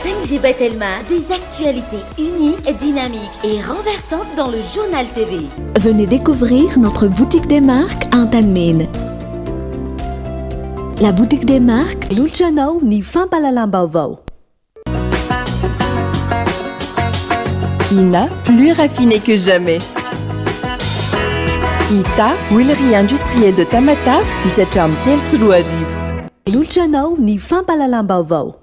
5G by Telma, des actualités uniques, dynamiques et renversantes dans le Journal TV. Venez découvrir notre boutique des marques Antanimena. La boutique des marques. Lolotra anao ny fampahalalam-baovao. Ina, plus raffiné que jamais. Ita, huilerie industrielle de Tamatave, misy hatramin'ny 2003. Lolotra anao ny fampahalalam-baovao.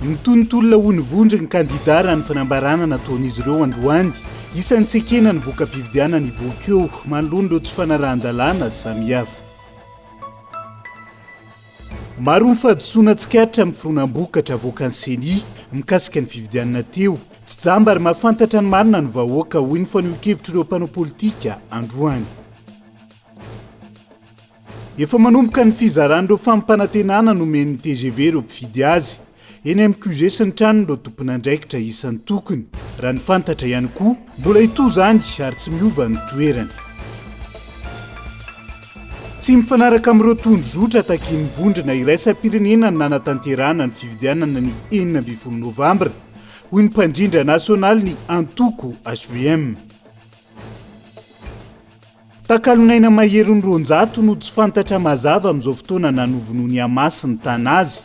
Mitonontolona ho ny vondron'ny kandidà raha ny fanambarana nataon'izy ireo androany. Isan'ny tsy ekena ny voka-pifidianana hivoaka eo manoloana ireo tsy fanarahan-dalàna samihafa. Maro ny fahadisoana tsikaritra amin'ny fironam-bokatra avoakan'ny Ceni mikasika ny fifidianana teo. Tsy jamba ary mahafantatra ny marina ny vahoaka, hoy ny fanehoan-kevitr'ireo mpanao politika androany. Efa manomboka ny fizaran'ireo fampanantenana nomen'ny tgv ireo mpifidy azy, eny amin'ny QG sy ny tranon'ireo tompon'andraikitra isan-tokony. Raha ny fantatra ihany koa, mbola hitohy izany ary tsy miova ny toerany. Tsy mifanaraka amin'ireo tondrozotra takian'ny vondrona iraisam-pirenena ny nanatanterahana ny fifidianana ny 16 novambra, hoy ny mpandrindra nasionaly ny antoko hvm. Takalonaina maherin'ny 200 no tsy fantatra mazava amin'izao fotoana na novonoin'i Hamas ny tana azy,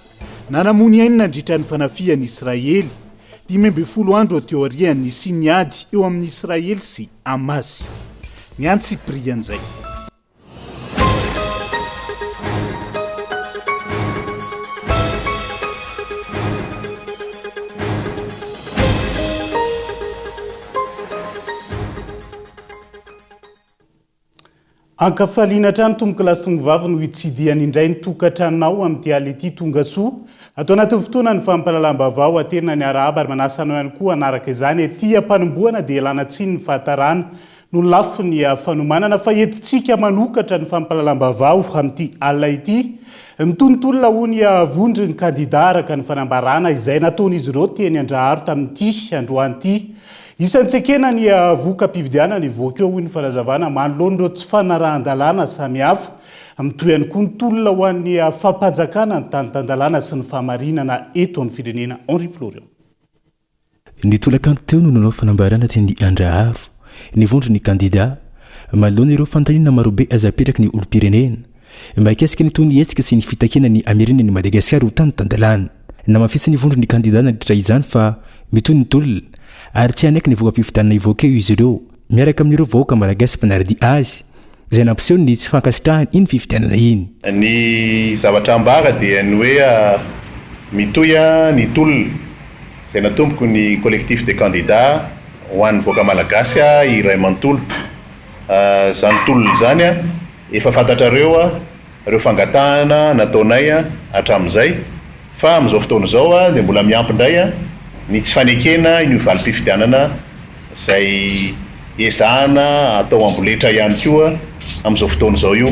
na namoy ny ainy nandritra ny fanafihan'i Israely, 15 andro teo aorian'ny nisian'ny ady eo amin'i Israely sy Hamas. Ny antsipirian'izay. Ankafaliana hatrany tompoko lahy sy tompo vavy no hitsidihany indray ny tokantranonao amin'ity alina ity tonga soa ato anatin'ny fotoana ny fampahalalam-baovao aterina ny arahaba ary manasa anao ihany koa hanaraka izany aty am-panombohana dia ialana tsiny ny fahatarana No lafiny fanomanana fa entintsika manokatra ny fampahalalam-baovao amin'ity alina ity. Mitonontolona ho ny vondron'ny kandida araka ny fanambarana izay nataon'izy ireo teny Andraharo tamin'ity androany ity. Isan'ny tsy ekena ny voka-pifidianana hivoaka eo, hoy ny fanazavana, manoloana ireo tsy fanarahan-dalàna samihafa. Mitohy ihany koa ny tolona ho an'ny fampanjakana ny tany tan-dalàna sy ny fahamarinana eto amin'ny firenena. Henri Florian. Ny tolakandro teo no nanao fanambarana teny Andraharo ny vondron'ny kandida, manoloana ireo fanontaniana marobe aza apetraky ny olom-pirenena mahakasika ny tohin'ny hetsika sy ny fitakiana ny hamerenana an'i Madagasikara ho tany tan-dalàna. Namafisin'ny vondron'ny kandida nandritra izany fa mitohy ny tolona ary tsy hanaiky ny voka-pifidianana hivoaka eo izy ireo miaraka amin'ireo vahoaka malagasy mpanara-dia azy izay nampiseho ny tsy fankasitrahany iny fifidianana iny. Ny zavatra ambara dia ny hoe mitohy ny tolona izay natomboko ny Collectif des candidats ho an'ny vahoaka malagasy iray manontolo. Izany tolona izany efa fantatrareo ireo fangatahana nataonay hatramin'izay fa amin'izao fotoana izao dia mbola miampy indray ny tsy fanekena io valim-pifidianana izay ezahana atao amboletra ihany koa amin'izao fotoana izao io.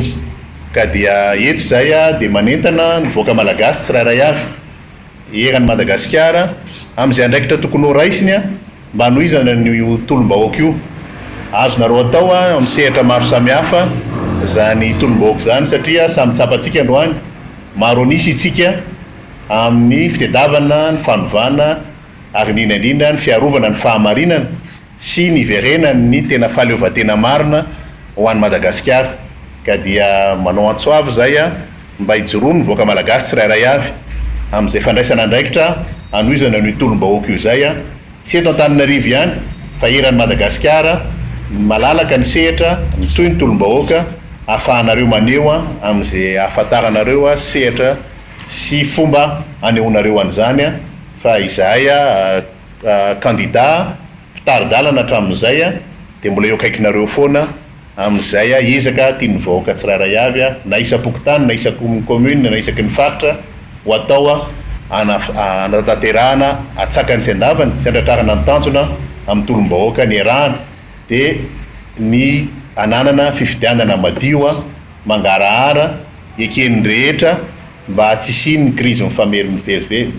Ka dia eto izahay dia manentana ny vahoaka malagasy tsirairay avy eran'i Madagasikara amin'izay andraikitra tokony ho raisiny mba hanohizana an'io tolom-bahoaka io. Azonareo atao amin'ny sehatra maro samihafa izany tolom-bahoaka izany satria samy tsapantsika androany, maro an'isa isika amin'ny fitedavana ny fanovana ary indrindra indrindra ny fiarovana ny fahamarinana sy ny hiverenan'ny tena fahaleovantena marina ho an'i Madagasikara ka dia manao antso avo izay mba hijoroan'ny vahoaka Malagasy tsirairay avy amin'izay fandraisana andraikitra hanohizana an'io tolom-bahoaka io izay tsy eto Antananarivo ihany fa eran'i Madagasikara malalaka ny sehatra mitohy ny tolom-bahoaka ahafahanareo maneho amin'izay ahafantaranareo sehatra sy fomba anehoanareo an'izany fa izahay kandida mpitari-dalana hatramin'izay dia mbola eo akaikinareo foana amin'izay ezaka tian'ny vahoaka tsirairay avy na isam-pokontany na isam-commune na isaky ny faritra ho atao hanatanterahana atsakany sy andavany sy hantratrarana ny tanjona amin'ny tolom-bahoaka niarahana dia ny hananana fifidianana madio mangarahara eken'ny rehetra mba tsy hisian'ny krizy mifamery mivezivezy.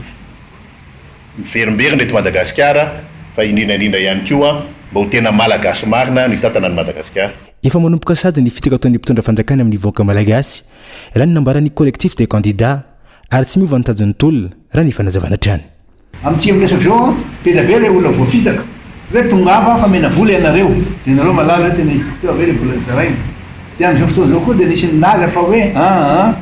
miverimberina eto Madagasikara fa indrindra indrindra ihany koa mba ho tena Malagasy marina no hitantana an'i Madagasikara. Efa manomboka sady ny fitaka ataon'ny mpitondra fanjakana amin'ny vahoaka malagasy, raha ny nambaran'ny Collectif des candidats, ary tsy miova ny tanjon'ny tolona, raha ny fanazavana hatrany. Amintsika miresaka izao an, be dia be ilay olona voafitaka hoe tongava fa mena vola ianareo, dia nareo malaza hoe tena izy tokoa ve ilay vola nozaraina. Dia amin'izao fotoana izao koa dia nisy nilaza fa hoe aa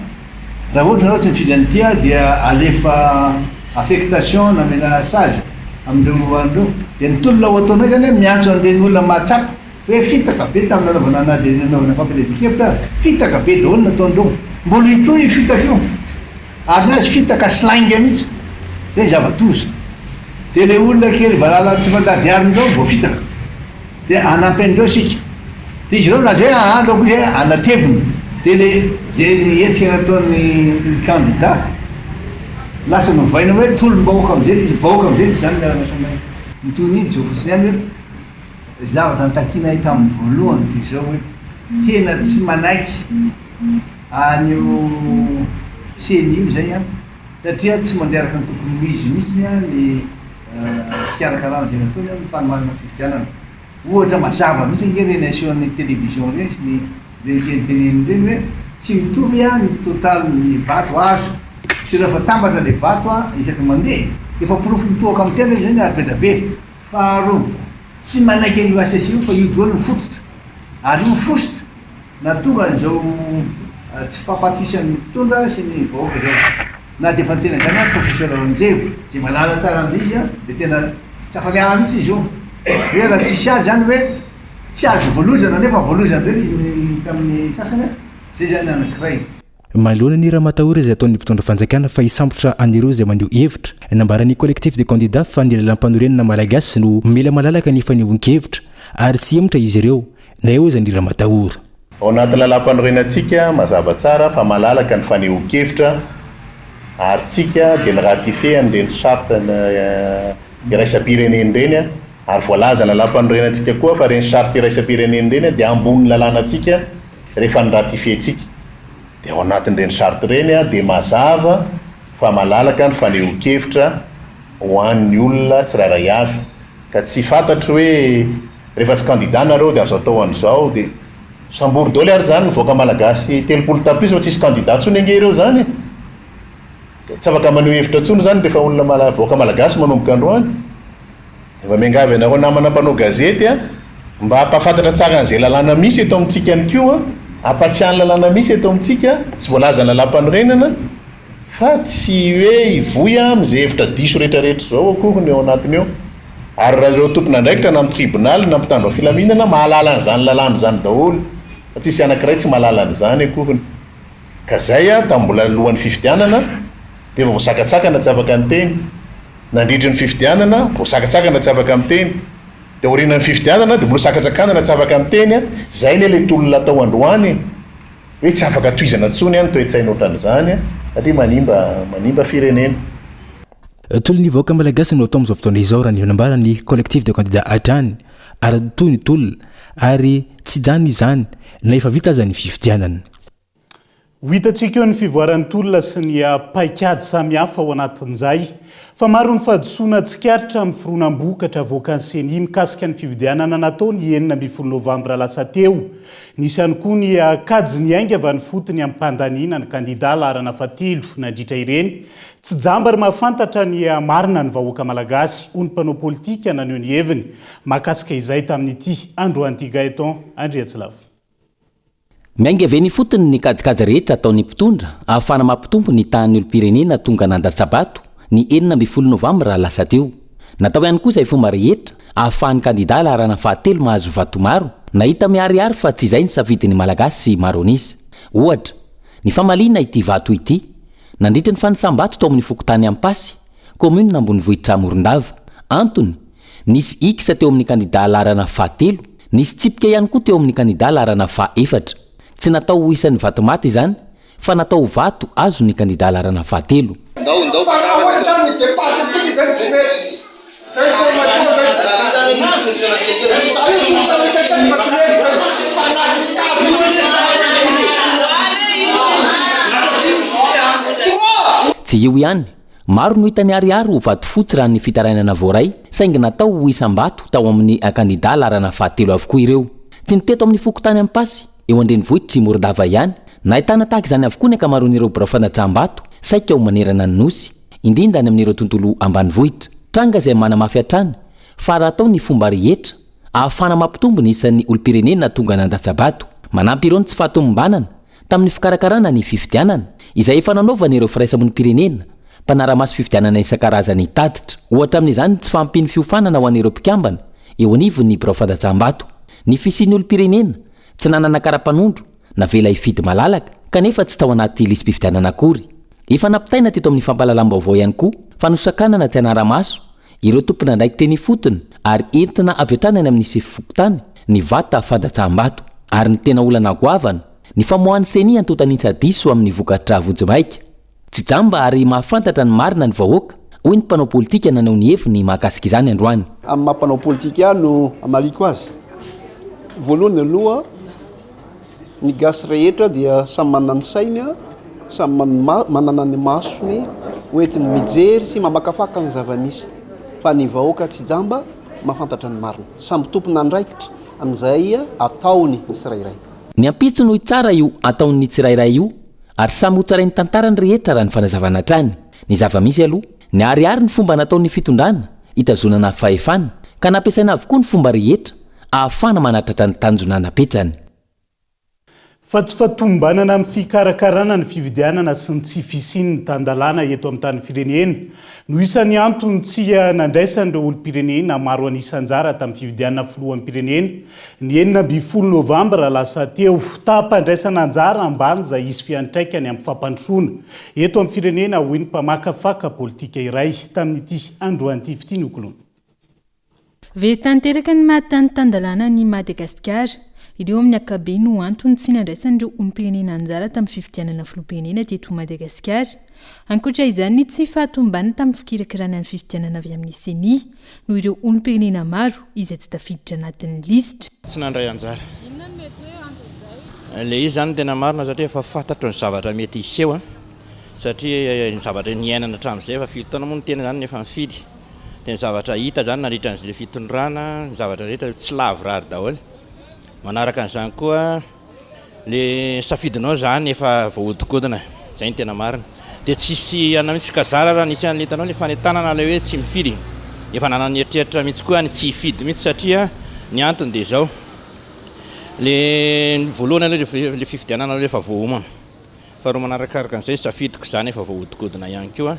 raha ohatra nareo tsy mifidy an'ity aho dia alefa affectation na mena sazy amin'ireo an'ireo. Dia ny tolona ho ataonay izany hoe miantso an'ireny olona mahatsapa hoe fitaka be tamin'ny nanaovana na dia nanaovana fampielezan-kevitra ary, fitaka be daholo ny nataon'ireo. Mbola hitohy io fitaka io. Ary ny azy fitaka sy lainga mihitsy. Zay zava-doza. Dia ilay olona kely valala tsy mandady harona ireo voafitaka. Dia hanampy an'ireo isika. Dia izy ireo milaza hoe aa aleo koa izay hanatevina. Dia ilay izay ny hetsika nataon'ny kandida lasa novaina hoe tolom-bahoaka amin'izay ilay izy, vahoaka amin'izay ilay izy izany miara-miasa aminay. Ny tohin'iny dia izao fotsiny ihany hoe zavatra nitakianay tamin'ny voalohany dia izao hoe tena tsy manaiky an'io ceni io izay an, satria tsy mandeha araka ny tokony ho izy mihitsy an ny fikarakarana izay nataony amin'ny fanomanana fifidianana. Ohatra mazava mihitsy ange ireny asehon'ny télévision ireny sy ny ireny teniteneniny ireny hoe tsy mitovy an ny total-n'ny vato azo sy rehefa atambatra ilay vato an isaky ny mandeha. Efa porofo mitohaka amin'ny tenda izany ary be dia be. Faharoa, tsy manaiky an'io HCC io fa io daholo ny fototra ary io fositra Nahatonga an'izao tsy fampatokisan'ny mpitondra sy ny vahoaka izao. Na dia efa niteny an'izany ary Professeur Ranjeva, izay mahalala tsara an'ilay izy, dia tena tsy afa-miala mihitsy izy io. Hoe raha tsisy azy izany hoe tsy azo voalozana nefa voalozana indray izy tamin'ny sasany, izay izany anankiray. Manoloana ny ramatahora izay ataon'ny mpitondra fanjakana fa hisambotra an'ireo izay maneho hevitra, nambaran'ny Collectif des candidats fa ny lalàmpanorenana malagasy no mila malalaka ny fanehoan-kevitra ary tsy hihemotra izy ireo na eo aza ny ramatahora. Ao anatin'ny lalàmpanorenantsika, mazava tsara fa malalaka ny fanehoan-kevitra ary tsika dia ni-ratifier an'ireny charte iraisam-pirenena ireny ary voalazan'ny lalàmpanorenantsika koa fa ireny charte iraisam-pirenena ireny dia ambonin'ny lalànantsika rehefa ni-ratifier-tsika. Dia ao anatin'ireny charte ireny dia mazava fa malalaka ny fanehoan-kevitra ho an'ny olona tsirairay avy ka tsy fantatro hoe Rehefa tsy candidat nareo dia azo atao an'izao dia sambory daholo ary zany ny vahoaka malagasy 30 tapitrisa fa tsisy candidat tsony ange ireo zany e! Tsy afaka maneho hevitra tsony zany rehefa olona mala vahoaka malagasy manomboka androany. Dia mba miangavy anareo namana mpanao gazety a, mba hampahafantatra tsara an'izay lalàna misy eto amintsika ihany koa, hampatsiahy ny lalàna misy eto amintsika sy voalazan'ny lalàmpanorenana. Fa tsy hoe hivoy amin'izay hevitra diso rehetrarehetra izao akory ny ao anatiny ao. Ary raha ireo tompon'andraikitra na amin'ny tribonaly na mpitandro ny filaminana mahalala an'izany lalàna izany daholo. Fa tsisy anankiray tsy mahalala an'izany akoriny. Ka izay aho tamin'ny mbola alohan'ny fifidianana dia efa voasakatsakana tsy afaka niteny. Nandritry ny fifidianana voasakatsakana tsy afaka miteny. Dia aorianan'ny fifidianana dia mbola sakatsakanana tsy afaka miteny. Izay anie ilay tolona atao androany e. Hoe tsy afaka tohizana intsony ny toe-tsaina ohatran'izany satria manimba manimba firenena. Tolon'ny vahoaka malagasy no atao amin'izao fotoana izao raha ny nambaran'ny Collectif des candidats hatrany ary toy ny tolona ary tsy hijanona izany na efa vita aza ny fifidianana. Ho hitantsika eo ny fivoaran'ny tolona sy ny paikady samihafa ao anatin'izay. Fa maro ny fahadisoana tsikaritra amin'ny fironam-bokatra avoakan'ny Ceni mikasika ny fifidianana natao ny 16 novambra lasa teo. Nisy ihany koa ny kajy niainga avy any ifotony am-pandaniana ny kandida laharana fahatelo nandritra ireny. Tsy jamba ary mahafantatra ny marina ny vahoaka malagasy, hoy ny mpanao politika naneho ny heviny mahakasika izay tamin'ity androany ity Gaëtan Andriatsilavo. Miainga avy eny ifotony ny kajikajy rehetra ataon'ny mpitondra ahafahana mampitombo ny tahan'ny olom-pirenena tonga nandatsa-bato ny 16 novambra lasa teo. Natao ihany koa izay fomba rehetra ahafahan'ny kandida laharana fahatelo mahazo vato maro, nahita miharihary fa tsy izay ny safidin'ny Malagasy maro an'isa. Ohatra, ny famaliana ity vato ity, nandritra ny fanisam-bato tao amin'ny fokontany Ampasy, kaominina ambonivohitra Morondava. Antony, nisy X teo amin'ny kandida laharana fahatelo, nisy tsipika ihany koa teo amin'ny kandida laharana fahaefatra. Tsy natao ho isan'ny vato maty izany, fa natao ho vato azon'ny kandida laharana fahatelo. Tsy io ihany. Maro no hita niharihary ho vato fotsy raha ny fitarainana voaray, saingy natao ho isam-bato tao amin'ny kandidà laharana fahatelo avokoa ireo. Tsy ny teto amin'ny fokontany Ampasy, eo an-drenivohitr'i Morondava ihany, nahitana tahaka izany avokoa ny ankamaroan'ireo birao fandatsaham-bato saika ho manerana ny Nosy, indrindra any amin'ireo tontolo ambanivohitra. Tranga izay manamafy hatrany fa raha atao ny fomba rehetra ahafahana mampitombo ny isan'ny olom-pirenena tonga nandatsa-bato, manampy ireo ny tsy fahatomombanana tamin'ny fikarakarana ny fifidianana, izay efa nanaovan'ireo firaisamonim-pirenena mpanara-maso fifidianana isan-karazany tatitra. Ohatra amin'izany ny tsy fahampian'ny fiofanana ho an'ireo mpikambana eo anivon'ny birao fandatsaham-bato, ny fisian'ny olom-pirenena tsy nanana kara-panondro navela hifidy malalaka kanefa tsy tao anaty lisi-pifidianana akory. Efa nampitaina teto amin'ny fampahalalam-baovao ihany koa fa nosakanana tsy hanara-maso ireo tompon'andraikitra eny ifotony ary entina avy hatrany any amin'ny sefo fokontany ny vata fandatsaham-bato. Ary ny tena olana goavana, ny famoahan'ny Ceni antontan'isa diso amin'ny vokatra vonjimaika. Tsy jamba ary mahafantatra ny marina ny vahoaka, hoy ny mpanao politika naneho ny heviny mahakasika izany androany. Amin'ny maha mpanao politika ahy no hamaliako azy. Voalohany aloha, ny gasy rehetra dia samy manana ny sainy, samy manana ny masony hoentiny mijery sy mamakafaka ny zava-misy. Fa ny vahoaka tsy jamba mahafantatra ny marina. Samy tompon'andraikitra amin'izay ataony ny tsirairay. Ny ampitso no hitsara io ataon'ny tsirairay io ary samy hotsarain'ny tantara ny rehetra raha ny fanazavana hatrany. Ny zava-misy aloha, niharihary ny fomba nataon'ny fitondrana hitazonana fahefana ka nampiasaina avokoa ny fomba rehetra ahafahana manatratra ny tanjona napetrany. Fa tsy fahatomombanana amin'ny fikarakarana ny fifidianana sy ny tsy fisian'ny tan-dalàna eto amin'ny tany firenena no isan'ny antony tsy nandraisan'ireo olom-pirenena maro an'isa anjara tamin'ny fifidianana filoham-pirenena ny 16 novambra lasa teo. Taham-pandraisana anjara ambany izay hisy fiantraikany amin'ny fampandrosoana eto amin'ny firenena hoy ny mpamakafaka politika iray tamin'ity androany ity. Fitia Nokoloana. Very tanteraka ny maha tany tan-dalàna an'i Madagasikara. Ireo amin'ny ankapobeny no antony tsy nandraisan'ireo olom-pirenena anjara tamin'ny fifidianana filoham-pirenena teto Madagasikara. Ankoatra izany ny tsy fahatomombanana tamin'ny fikirakirana ny fifidianana avy amin'ny Ceni noho ireo olom-pirenena maro izay tsy tafiditra anatin'ny lisitra. Tsy nandray anjara. Inona no mety hoe anton'izay? Ilay izy izany no tena marina satria efa fantatro ny zavatra mety hiseho satria ny zavatra niainana hatramin'izay efa firy taona moa ny tena izany no efa nifidy. Dia ny zavatra hita izany nandritra an'ilay fitondrana, ny zavatra rehetra tsy lavorary daholo. Manaraka an'izany koa, le safidinao izany efa voahodinkodina, izay no tena marina. Dia tsisy anona mihitsy, ka zara raha nisy an'ilay hitanao ilay fanentanana ilay hoe tsy mifidy. Efa nanana eritreritra mihitsy koa ny tsy hifidy mihitsy satria ny antony dia izao, le voalohany aloha ilay fifidianana aloha efa voaomana. Faharoa manarakaraka an'izay, safidiko izany efa voahodinkodina ihany koa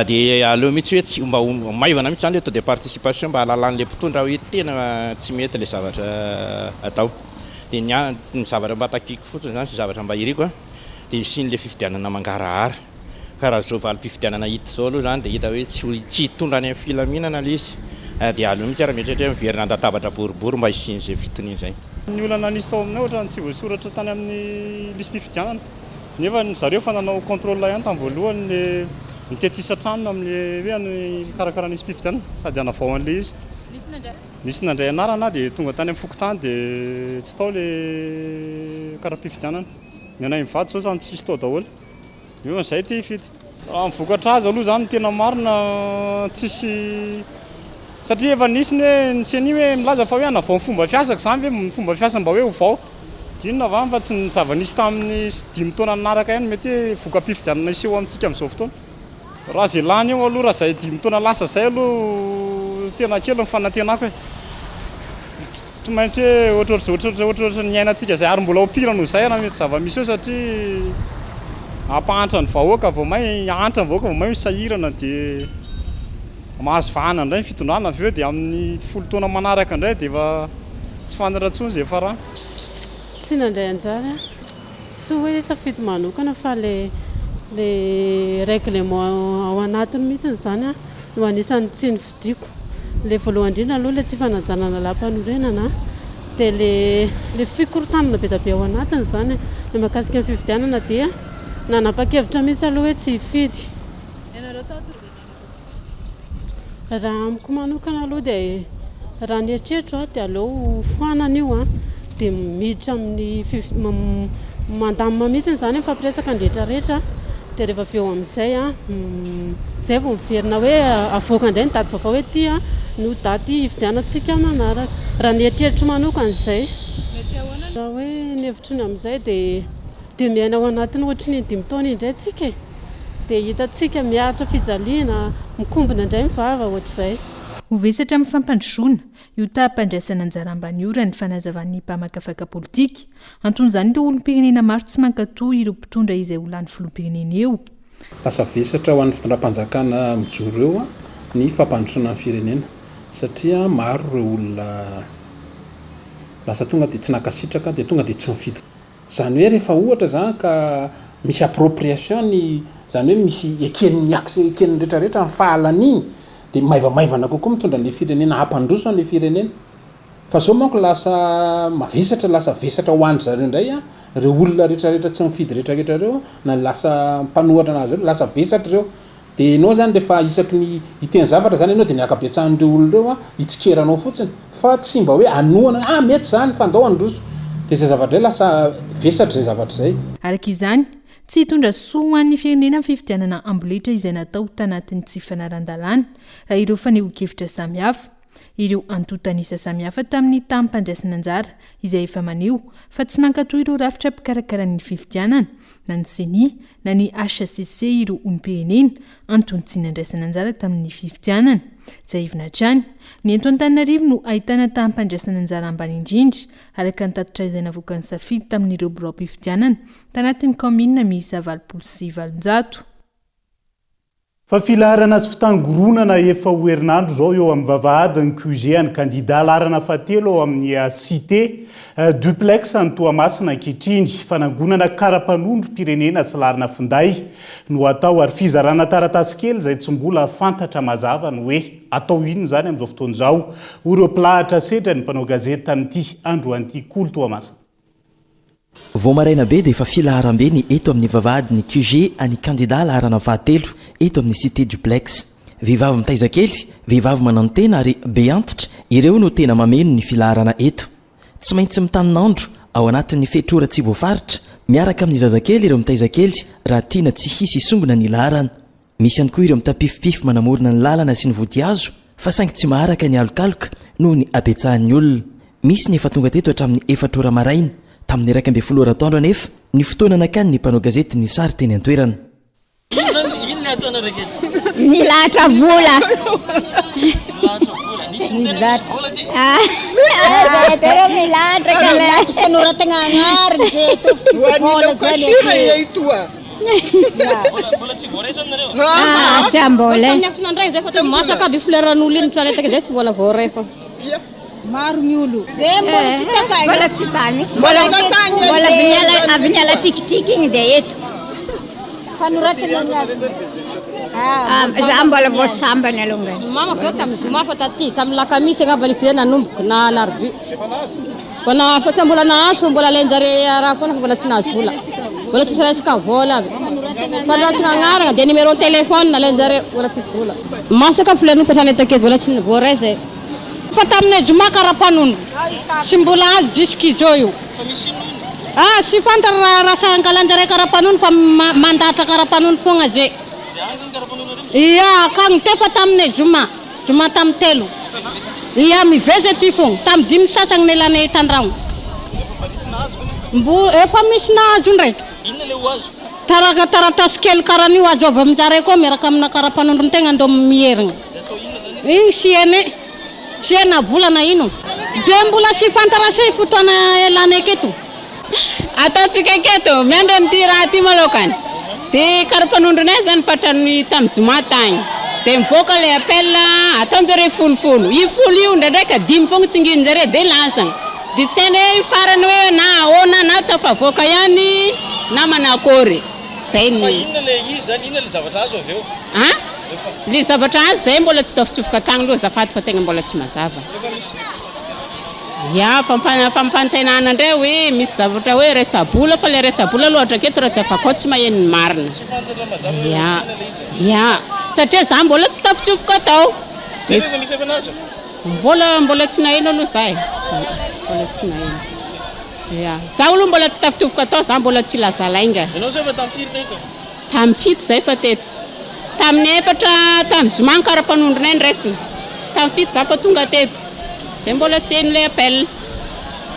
dia aleo mihitsy hoe tsy mba ho maivana mihitsy izany ilay taux de participation mba hahalalan'ilay mpitondra hoe tena tsy mety ilay zavatra atao. Dia ny ahy ny zavatra mba takiako fotsiny izany sy zavatra mba iriko dia hisian'ilay fifidianana mangarahara. Fa raha izao valim-pifidianana hita izao aloha izany dia hita hoe tsy ho tsy hitondra any amin'ny filaminana ilay izy dia aleo mihitsy ary mieritreritra hoe miverina an-databatra boribory mba hisian'izay fitoniana izay. Ny olana nisy tao aminay ohatran'ny tsy voasoratra tany amin'ny lisi-pifidianana. Nefa ny zareo efa nanao contrôle ihany tamin'ny voalohany le nitety isan-trano amin'le hoe hikarakara ny lisi-pifidianana sady hanavao an'ilay izy. Nisy nandray anarana dia tonga tany amin'ny fokontany dia tsy tao le kara-pifidianana. Ny anay mivady izao samy tsisy tao daholo. Eo an'izay ity hifidy. Raha ny vokatra azy aloha izany no tena marina tsisy satria efa nisy ny hoe ny ceni hoe milaza fa hoe hanavao ny fomba fiasako izany ve ny fomba fiasa mba hoe ovao dia inona va fa tsy ny zava-nisy tamin'ny dimy taona nanaraka ihany mety hoe voka-pifidianana hiseho amintsika amin'izao fotoana. Raha izay lany eo aloha, raha izay dimy taona lasa izay aloha tena kely ny fanantenako e. Tsy maintsy hoe ohatrohatry ohatrohatry ohatrohatry ny niainantsika izay ary mbola ho pire noho izay raha mety zava-misy eo satria hampahantra ny vahoaka vao may hahantra ny vahoaka vao may ho sahirana dia mahazo vahana indray ny fitondrana avy eo dia amin'ny folo taona manaraka indray dia efa tsy fantatra intsony izay hiafarany. Tsy nandray anjara aho. Tsy hoe safidy manokana fa le le règlement ao anatiny mihitsy izany no anisan'ny tsy nofidiko. Le voalohany indrindra aloha le tsy fanajana lalàmpanorenana dia le le fikorontanana be dia be ao anatiny izany ny mahakasika ny fifidianana dia nanapa-kevitra mihitsy aloha hoe tsy hifidy. Raha amiko manokana aloha dia raha ny eritreritro dia aleo ho foanana io an, dia miditra amin'ny mandamina mihitsy izany mifampiresaka ny rehetra rehetra. Dia rehefa avy eo amin'izay an, izay vao miverina hoe avoaka indray ny daty vaovao hoe ity an no daty hividianantsika manaraka. Raha ny eritreritro manokana izay. Raha hoe ny hevitro ny amin'izay dia dia miaina ao anatin'ny ohatry ny dimy taona indray tsika e. Dia hitantsika miaritra fijaliana, mikombona indray ny vava ohatr'izay. Ho vesatra amin'ny fampandrosoana, io taham-pandraisana anjara ambany io raha ny fanazavan'ny mpamakafaka politika. Anton'izany ireo olom-pirenena maro tsy mankatò ireo mpitondra izay ho lany filoham-pirenena eo. Lasa vesatra ho an'ny fitondram-panjakana mijoro eo ny fampandrosoana ny firenena satria maro ireo olona lasa tonga dia tsy nankasitraka dia tonga dia tsy nifidy. Izany hoe rehefa ohatra izany ka misy appropriation ny, izany hoe misy eken'ny axe eken'ny rehetra rehetra ny fahalaniany dia maivamaivana kokoa mitondra an'ilay firenena hampandroso an'ilay firenena. Fa zao manko lasa mavesatra lasa vesatra ho an-dry zareo indray an, ireo olona rehetra rehetra tsy mifidy rehetra rehetra ireo na lasa mpanohatra anazy ireo lasa vesatra ireo. Dia ianao zany rehefa isaky ny hiteny zavatra zany ianao dia ny ankabetsahan'ireo olona ireo an hitsikera anao fotsiny fa tsy mba hoe hanohana hoe ah mety zany fa ndao handroso. Dia izay zavatra izay lasa vesatra izay zavatra izay. Araka izany, tsy hitondra soa ho an'ny firenena ny fifidianana amboletra izay natao tanatin'ny tsy fanaran-dalàna, raha ireo fanehoan-kevitra samihafa. Ireo antontan'isa samihafa tamin'ny taham-pandraisana anjara izay efa maneho fa tsy mankatò ireo rafitra mpikarakara ny fifidianana, na ny Ceni na ny hcc ireo olom-pirenena, antony tsy nandraisana anjara tamin'ny fifidianana. Tsiahivina hatrany, ny eto Antananarivo no ahitana taham-pandraisana anjara ambany indrindra, araka ny tatitra izay navoakan'ny Safidy tamin'ireo biraom-pifidianana tanatin'ny kaominina miisa 880. Fa filaharana sy fitangoronana efa ho herinandro izao eo amin'ny vavahadin'ny QG an'ny kandida laharana fahatelo ao amin'ny Cité Duplex any Toamasina ankehitriny. Fanangonana kara-panondrom-pirenena sy laharana finday no atao ary fizarana taratasy kely izay tsy mbola fantatra mazava ny hoe atao inona izany amin'izao fotoana izao, hoy ireo mpilahatra sedra ny mpanao gazety tamin'ity androany ity. Kolo Toamasina. Vao maraina be dia efa filaharam-be ny eto amin'ny vavahadin'ny QG an'ny kandida laharana fahatelo eto amin'ny Cité Duplex. Vehivavy mitaiza kely, vehivavy manantena ary be antitra, ireo no tena mameno ny filaharana eto. Tsy maintsy mitanin'andro ao anatin'ny fetr'ora tsy voafaritra miaraka amin'ny zazakely ireo mitaiza kely raha tiana tsy hisy hisongona ny laharana. Misy ihany koa ireo mitapifipify manamorona ny lalana sy ny vodihazo fa saingy tsy maharaka ny alokaloka noho ny habetsahan'ny olona. Misy ny efa tonga teto hatramin'ny efatra ora maraina. Tamin'ny 11 ora atoandro anefa ny fotoana nakany ny mpanao gazety ny sary teny an-toerana. Milahatra vola. Milahatra ka fanoratana agnarana ze vola zany. Mbola tsy voaray zany nareo? Ah, tsy ambola. Tamin'ny afo nandray zay fa tsy masaka aby fleuran'olo iny mifaletaka zay tsy mbola voaray fa. Maro ny olo. Zay mbola tsy takany. Mbola tsy tany. Mbola mbola avy niala avy niala tikitiky igny dia eto. Fanoratana ny Ah, za mbola vao sambany alongany. Mamako zao tamin'ny zoma fa taty tamin'ny lakamisy angamba nisy zay nanomboka na alarobia. Fa na fa tsy mbola nahazo fa mbola alain-jare raha foana fa mbola tsy nahazo vola. Mbola tsisy resaka vola aby. Fanoratana agnarana dia numéro téléphone alain-jare mbola tsisy vola. Masaka fleur nipetrahana eto aketo mbola tsy voaray zay. Fa taminay zoma karapanondro tsy mbola azo jusqu'izao io. Ah tsy fantatra raha rasa angalan-jare karapanondro fa mandahatra karapanondro fogna zay. Ia akagny teo fa taminay zoma. Zoma tam telo. Ia mivezy aty fô. Tam dimy sasany nelanay tandragno. Mbo efa misy nahazo ndraiky. Inona le ho azo? Taraka taratasy kely karan'io azo avy aminjare koa miaraka amina karapanondron-tegna ndô mierigna. Igny sy ene sy e na vola na ino. De mbola sy fantara sy fotoana elanay aketo. Ataontsika aketo, miandry an'ity raha ity malôkany. Dia karapanondronay zany fa hatramin'ny tamin'ny zoma tagny. Dia mivoaka ilay appel, ataon-jareo folofolo. Io folo io indraindray ka dimy foagna tsinginin-jareo dia lasagna. Dia tsy hainay hoe farany hoe na ahoana na tafavoaka ihany na manakôry. Zay Fa no. inona ilay izy zany, inona ilay zavatra azo avy eo? An? Ilay zavatra azo zay mbola tsy tafitsofoka tagny aloha azafady fa tegna mbola tsy mazava. Efa misy. Ya, fampantenana indray hoe misy zavatra hoe resa-bola fa ilay resa-bola aloha hatraketo raha tsy afaka ao tsy maheno ny marina. Ya, ya, satria za mbola tsy tafitsofoka tao. Dia efa misy efa nahazo? Mbola, mbola tsy naheno aloha za e. Mbola tsy naheno. Ya, za aloha mbola tsy tafitofoka tao, za mbola tsy hilaza lainga. Ianao zao efa tamin'ny firy teto? Tamin'ny fito izay fa teto. Tamin'ny efatra, tamin'ny zoma ny kara-panondronay noraisina. Tamin'ny fito za fa tonga teto. Dia mbola tsy heno ilay appel.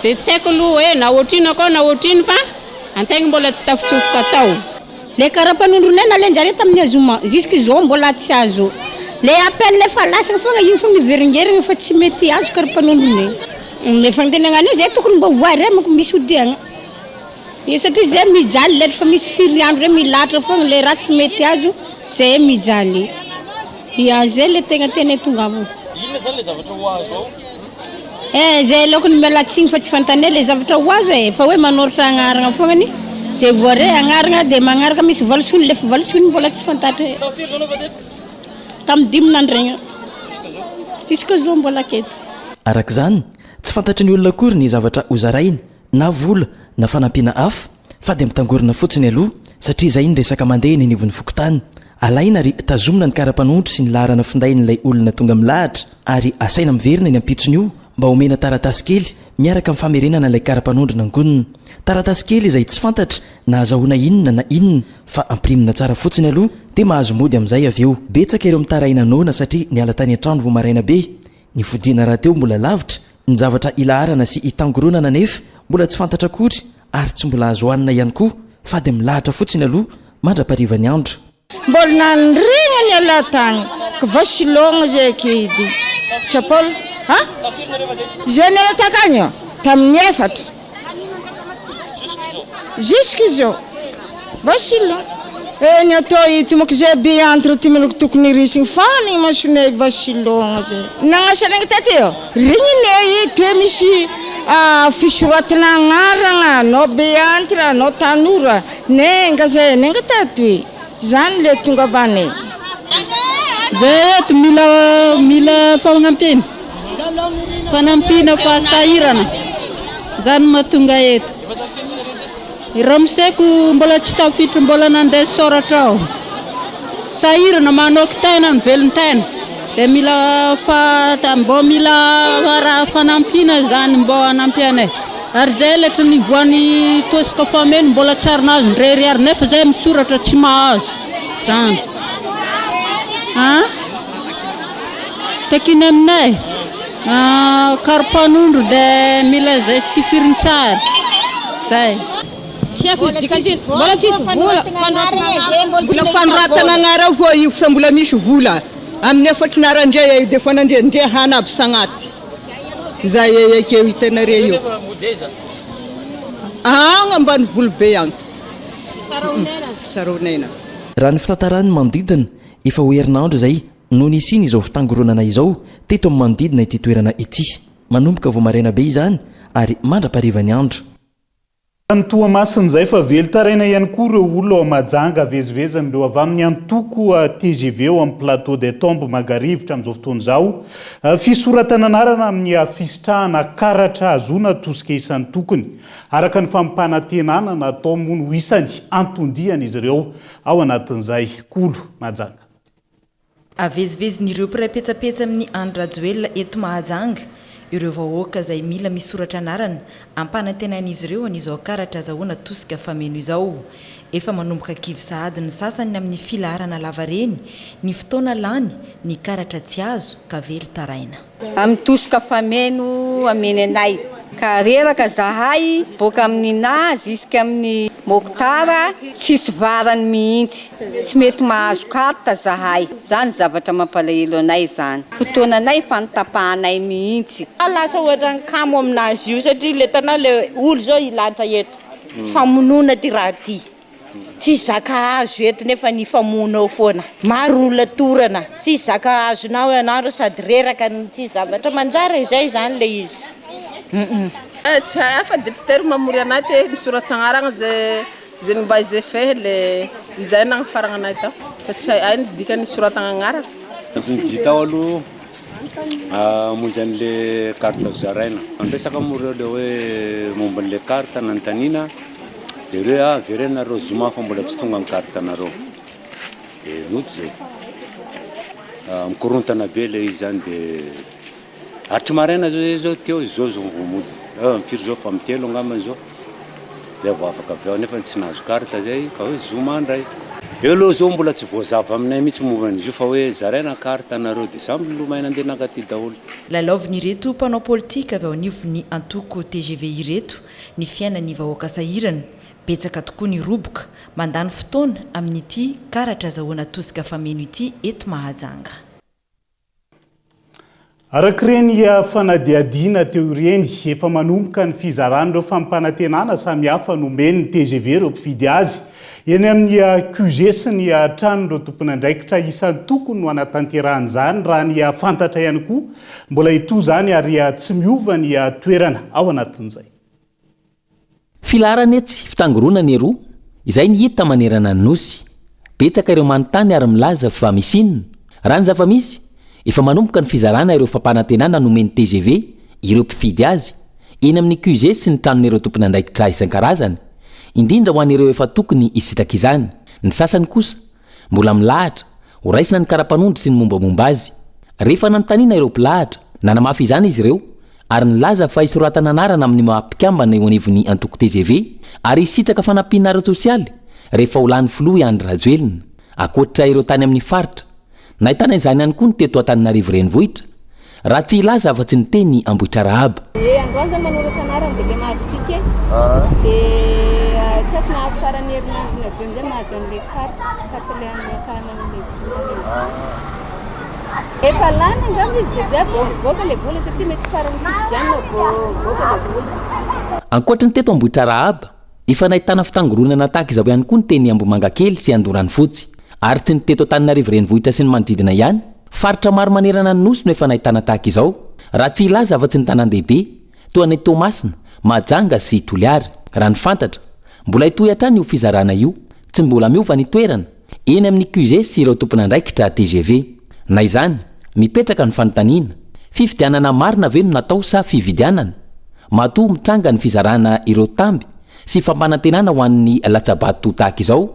Dia tsy haiko aloha hoe na ohatrino akao na ohatrino fa antegna mbola tsy tafitsofoka tao. Le karapanondronay nalainjareo tamin'ny zoma jusque zao mbola tsy azo. Le appel efa lasana fogna io fogna miveringerigna fa tsy mety azo karapanondronay. Le fanontaniagna anay zay tokony mba voaray manko misy hodiagna. Ie satria zay mijaly le efa misy firy andro reo milahatra fogna le raha tsy mety azo zay mijaly. Ia zay le tegna tianay tongavana. Inona zany le zavatra ho azo ao? Eh zay aleoko ny miala tsiny fa tsy fantanay le zavatra ho azo e, fa hoe manoratra agnarana fognany de voare agnarana de magnaraka misy valisoany le fa valisoany mbola tsy fantatra e. Tamin'ny firy zao anao fa teto? Tamin'ny dimy nandregna. Jusqu'à zao? Jusqu'à zao mbola aketo. Araka izany, tsy fantatry ny olona akory ny zavatra hozaraina na vola na fanampiana hafa fa dia mitangorona fotsiny aloha satria izay ny resaka mandeha eny anivon'ny fokontany. Alaina ary tazomina ny kara-panondro sy ny laharana findain'ilay olona tonga milahatra ary asaina miverina eny ampitsony io mba homena taratasy kely miaraka amin'ny famerenana ilay kara-panondro nangonina. Taratasy kely izay tsy fantatra na azahoana inona na inona fa ampirimina tsara fotsiny aloha dia mahazo mody amin'izay avy eo. Betsaka ireo mitaraina noana satria niala tany an-trano vao maraina be. Ny fodiana rahateo mbola lavitra, ny zavatra ilaharana sy itangoronana anefa mbola tsy fantatra akory ary tsy mbola azo hanina ihany koa fa dia milahatra fotsiny aloha mandra-paharivan'ny andro. Mbola nandregna niala tagny kva silogna zay kidy Tsapaul a! Zay niala takagny tamin'ny efatra jusque zao Vasile eh ny atao ito manko zay be entre ty manko tokony risigny fa ny masonay vasilogna zay nagnasa regny taty eo regninay ito hoe misy fisoratana agnaragna anao be entre anao tanora nenga zay nenga tato e zany le tongavanay. Zay eto mila mila fagnampiana fanampiana fa sahirana zany mahatonga eto. I ramoseko mbola tsy tafiditra mbola nandeha soratra ao. Sahirana manao kitaina ny velon-tena dia mila fa mbô mila raha fanampiana zany mbô hanampy anay. Ary zay letry ny voan'ny tosika fameno mbola tsy ary nahazo ndray ariary nefa zay misoratra tsy mahazo zany. An? Takiana aminay? Karapanondro dia mila zay tifiriny tsara zay. Tsy haiko izy dikany mbola tsisy vola Mbola fanoratana agnara vao io fa mbola misy vola amin'ny efatry narandray io dia efa nandehandeha hana aby sagnaty zay ekeo hitanareo io agny ambanivolo be agny Saronena. Raha ny fitantaran'ny manodidina, efa ho herinandro izay no nisian' izao fitangoronana izao teto amin'ny manodidina ity toerana ity. Manomboka vao maraina be izany ary mandra-paharivan'ny andro. Tany Toamasina izay fa velon-taraina ihany koa ireo olona ao Mahajanga vezivezin'ireo avy amin'ny antoko tgv ao amin'ny Plateau des Tombes Mangarivotra amin'izao fotoana izao. Fisoratana anarana amin'ny fisitrahana karatra hahazoana tosika isan-tokony araka ny fampanantenana natao moa no isany anton-dian'izy ireo ao anatin'izay. Kolo Mahajanga. Avezivezin'ireo mpiray petsapetsa amin'i Andry Rajoelina eto Mahajanga ireo vahoaka izay mila misoratra anarana ampanantenain'izy ireo an'izao karatra azahoana tosika fameno izao. Efa manomboka kivy sahady ny sasany amin'ny filaharana lavareny, ny fotoana lany, ny karatra tsy azo ka velon-taraina. Amin'ny tosika fameno ameny anay. Ka reraka zahay boaka amin'ny na jusque amin'ny Mokhtar tsisy varany mihitsy. Tsy mety mahazo carte zahay. Zany zavatra mampalahelo anay zany. Fotoananay efa notapahanay mihitsy. Lasa ohatran'ny kamo aminazy io satria le hitanao le olo zao hilanitra eto famonoana ty raha ty. Tsy zaka azo eto nefa ny hifamono eo foana. Maro olona torana, tsy zaka azonao ianao reo sady reraka no tsy zavatra manjary e, zay zany le izy humm. Tsy hay fa député ro mamory anay te misoratsy agnaragna ze ze nomba ze fehy le izay nagnafaragna anay tao fa tsy hay ay ny dikany soratagna agnarana. Ny tao aloha hamonjy an'le carte zaraina. Niresaka moa reo le hoe momba an'le carte nanontaniana de reo hoe ah avereno nareo zoma fa mbola tsy tonga ny carte nareo. De nody zay. Mikorontana be le izy zany de hatry maraina zao zay zao teo zao zao vao mody. Firy zao fa amin'ny telo angambany zao zay vao afaka avy ao nefa tsy nahazo carte zay fa hoe zoma ndray. Eo aloha zao mbola tsy voazava aminay mihitsy momba an'izy io fa hoe zaraina carte nareo dia samy milomay nandeha nankaty daholo. Lalaovin'ireto mpanao politika avy ao anivon'ny antoko tgv ireto ny fiainan'ny vahoaka sahirana. Betsaka tokoa ny roboka mandany fotoana amin'ity karatra azahoana tosika fameno ity eto Mahajanga. Araka ireny fanadihadiana teo ireny, efa manomboka ny fizarana ireo fampanantenana samihafa nomen'ny tgv ireo mpifidy azy. Eny amin'ny QG sy ny tranon'ireo tompon'andraikitra isan-tokony no hanatanterahana izany, raha ny fantatra ihany koa. Mbola hitohy izany ary tsy miova ny toerana ao anatin'izay. Filaharana etsy, fitangoronana eroa, izay ny hita manerana ny Nosy. Betsaka ireo manontany ary milaza fa misy inona? Raha ny zava-misy, efa manomboka ny fizarana ireo fampanantenana nomen'ny tgv ireo mpifidy azy, eny amin'ny QG sy ny tranon'ireo tompon'andraikitra isan-karazany, indrindra ho an'ireo efa tokony hisitraka izany. Ny sasany kosa, mbola milahatra, ho raisina ny kara-panondro sy ny mombamomba azy. Rehefa nanontaniana ireo mpilahatra, nanamafy izany izy ireo ary nilaza fa hisoratana anarana amin'ny maha mpikambana eo anivon'ny antoko tgv ary hisitraka fanampiana ara-tsosialy rehefa ho lany filoha i Andry Rajoelina. Ankoatra ireo tany amin'ny faritra, nahitana izany ihany koa ny teto Antananarivo Renivohitra, raha tsy hilaza afa-tsy ny teny Ambohitrarahaba. Dia androany zany manoratra anarana dia le mahazo ticket dia tsy haiko na faran'ny herinandro ny avy eo amizay mahazo an'le carte, carte le hametrahana an'le vola. Efa lany angamba izy dia zay vao mivoaka le vola satria mety faran'ny fifidianana vao mivoaka le vola. Ankoatry ny teto Ambohitrarahaba, efa nahitana fitangoronana tahaka izao ihany koa ny teny Ambohimangakely sy Andoranofotsy. Ary tsy ny teto Antananarivo renivohitra sy ny manodidina ihany, faritra maro manerana ny Nosy no efa nahitana tahaka izao, raha tsy hilaza afa-tsy ny tanàn-dehibe, toa an'i Toamasina, Mahajanga sy Toliara. Raha ny fantatra, mbola hitohy hatrany io fizarana io, tsy mbola miova ny toerana, eny amin'ny QG sy ireo tompon'andraikitra tgv. Na izany, mipetraka ny fanontaniana, fifidianana marina ve no natao sa fividianana? Matoa mitranga ny fizarana ireo tamby sy fampanantenana ho an'ny latsa-bato tahaka izao?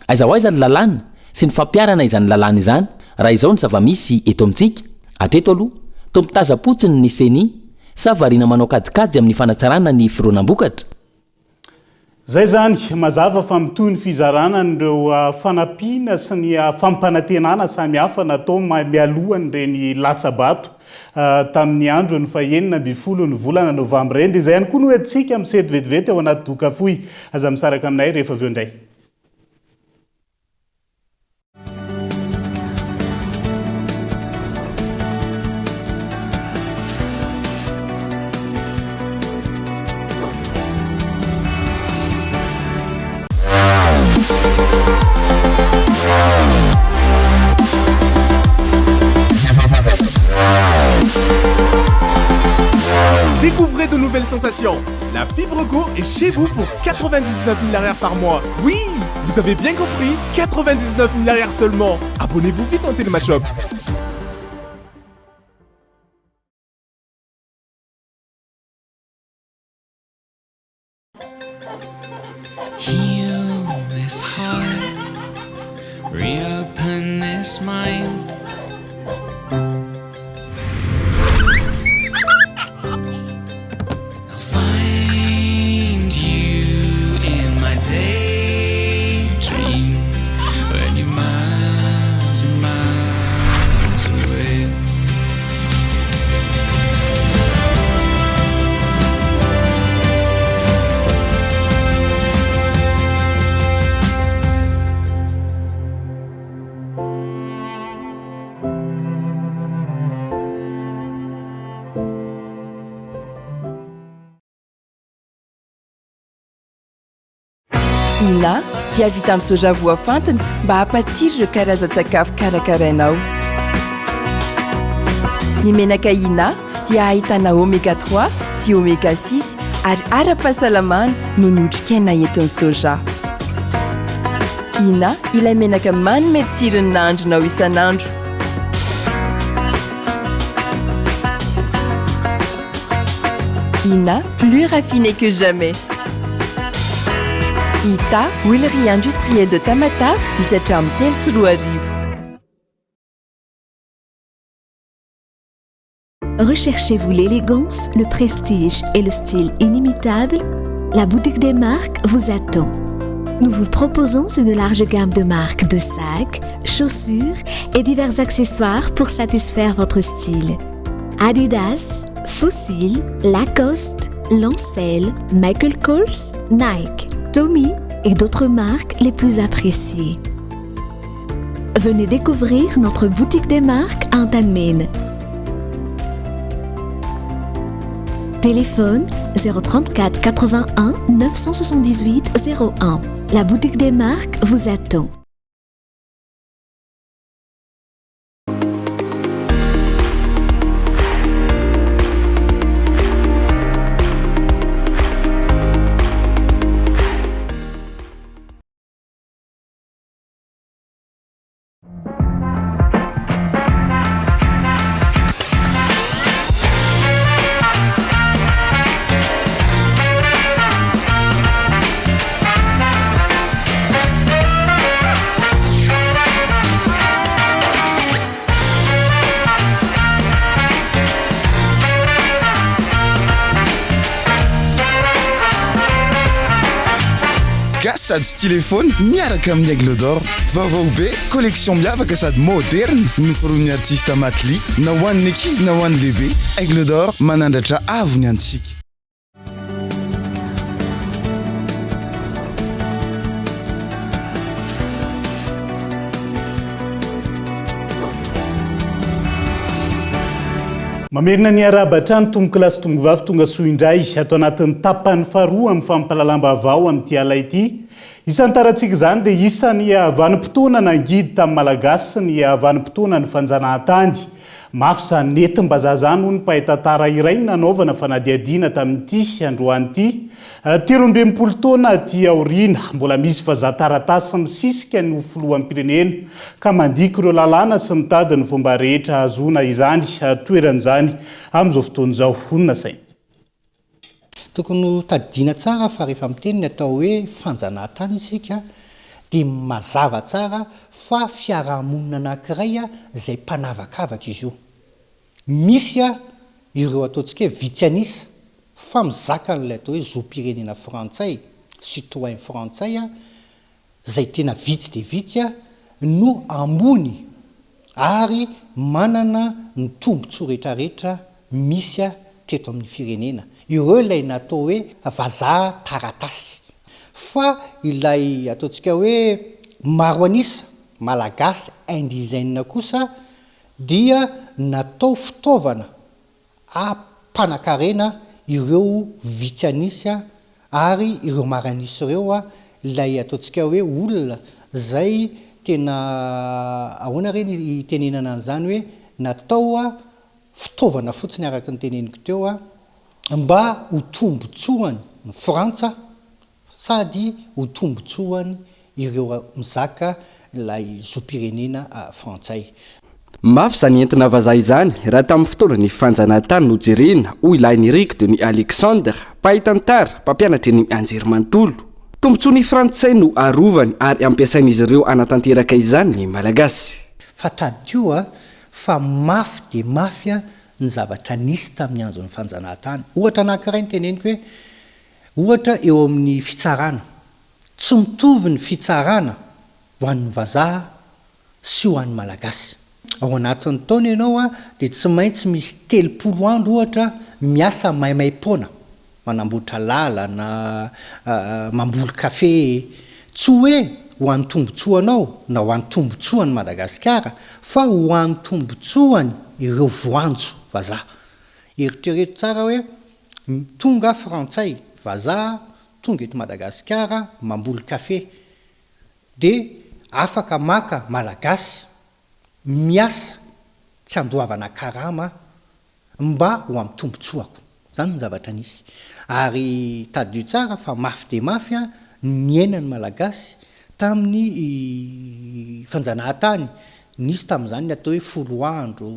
Aiza ho aiza ny lalàna sy ny fampiharana izany lalàna izany raha izao ny zava-misy eto amintsika? Hatreto aloha, toa mitazam-potsiny ny Ceni sa variana manao kajikajy amin'ny fanatsarana ny fironam-bokatra? Izay izany, mazava fa mitohy ny fizarana an'ireo fanampiana sy ny fampanantenana samihafa natao mialohan'ireny latsa-bato tamin'ny andron'ny fahenina ambin'ny folo ny volana novambra ireny. Dia izay ihany koa no entintsika misento vetivety ao anaty doka fohy. Aza misaraka aminay rehefa avy eo indray. Découvrez de nouvelles sensations. La fibre Go est chez vous pour 99 000 arrières par mois. Oui, vous avez bien compris, 99 000 arrières seulement. Abonnez-vous vite en Telemashop. Heal this heart, reopen this mind. I'll find you in my daydreams when you're miles and miles away. Ina dia vita amin'ny soja voafantina mba hampatsiro ireo karazan-tsakafo karakarainao. Ny menaka Ina dia ahitana oméga 3 sy oméga 6 ary ara-pahasalamana noho ny otrikaina entin'ny soja. Ina ilay menaka manome tsiro ny nahandronao isan'andro. Ina, plus raffiné que jamais. Ita, huilerie industrielle de Tamatave, misy hatramin'ny 2003. Recherchez-vous l'élégance, le prestige et le style inimitable? La boutique des marques vous attend. Nous vous proposons une large gamme de marques de sacs, chaussures et divers accessoires pour satisfaire votre style. Adidas, Fossil, Lacoste, Lancel, Michael Kors, Nike, Tommy et d'autres marques les plus appréciées. Venez découvrir notre boutique des marques à Antanmene. Téléphone 034 81 978 01. La boutique des marques vous attend. Gasy sady stylé foana miaraka amin'ny Aigle d'Or. Vaovao be, collection miavaka sady moderna noforonin'ny artista Matli, na ho an'ny ankizy na ho an'ny lehibe. Aigle d'Or manandratra avo ny antsika. Mamerina ny arahaba hatrany tompokolahy sy tompokovavy tonga soa indray ato anatin'ny tapany faharoa amin'ny fampahalalam-baovao amin'ity ala ity. Isantarantsika izany dia isan'ny vanim-potoana nangidy tamin'ny Malagasy ny vanim-potoanan'ny fanjanahantany. Mafy izany nentim-bazaha izany hoy ny mpahay tantara iray nanaovana fanadihadiana tamin'ity androany ity. 63 taona aty aoriana, mbola misy vazaha taratasy misisika ny ho filoham-pirenena ka mandika ireo lalàna sy mitady ny fomba rehetra hahazoana izany toerana izany amin'izao fotoana izao, hoy ny nasainy. Tokony ho tadidiana tsara fa rehefa miteny ny atao hoe fanjanahantany isika dia mazava tsara fa fiarahamonina anankiray izay mpanavakavaka izy io. Misy ireo ataontsika hoe vitsy an'isa fa mizaka an'ilay atao hoe zom-pirenena frantsay, citoyen frantsay, izay tena vitsy dia vitsy no ambony ary manana ny tombontsoa rehetrarehetra misy teto amin'ny firenena. Ireo ilay natao hoe vazaha taratasy. Fa ilay ataontsika hoe maro an'isa, malagasy indigène kosa dia natao fitaovana hampanakarena ireo vitsy an'isa ary ireo maro an'isa ireo ilay ataontsika hoe olona izay tena ahoana re ny hitenenana an'izany hoe natao fitaovana fotsiny araka ny teneniko teo mba ho tombotsoan'ny Frantsa sady ho tombotsoan ireo mizaka ilay zom-pirenena frantsay. Mafy izany entina vazaha izany raha tamin'ny fotoanan'ny fanjanahantany no jerena, hoy Lahiniriko Denis Alexandre, mpahay tantara, mpampianatra eny anjerimanontolo. Tombontsoan'ny frantsay no arovany ary ampiasain'izy ireo hanatanteraka izany ny Malagasy. Fa tadidio fa mafy dia mafy ny zavatra nisy tamin'ny andron'ny fanjanahantany. Ohatra anankiray no teneniko hoe Ohatra eo amin'ny fitsarana, tsy mitovy ny fitsarana ho an'ny vazaha sy ho an'ny Malagasy. Ao anatin'ny taona ianao dia tsy maintsy misy 30 andro ohatra miasa maimaim-poana, manamboatra lalana, mamboly kafe, tsy hoe ho an'ny tombotsoanao na ho an'ny tombotsoan'i Madagasikara fa ho an'ny tombotsoany ireo voanjo vazaha. Eritrereto tsara hoe Tonga frantsay, vazaha, tonga eto Madagasikara mamboly kafe de afaka maka malagasy miasa tsy andoavana karama mba ho amin'ny tombotsoako. Zany ny zavatra nisy. Ary tadidio tsara fa mafy dia mafy ny niainan'ny malagasy tamin'ny fanjanahantany. Nisy tamin'izany ny atao hoe folo andro,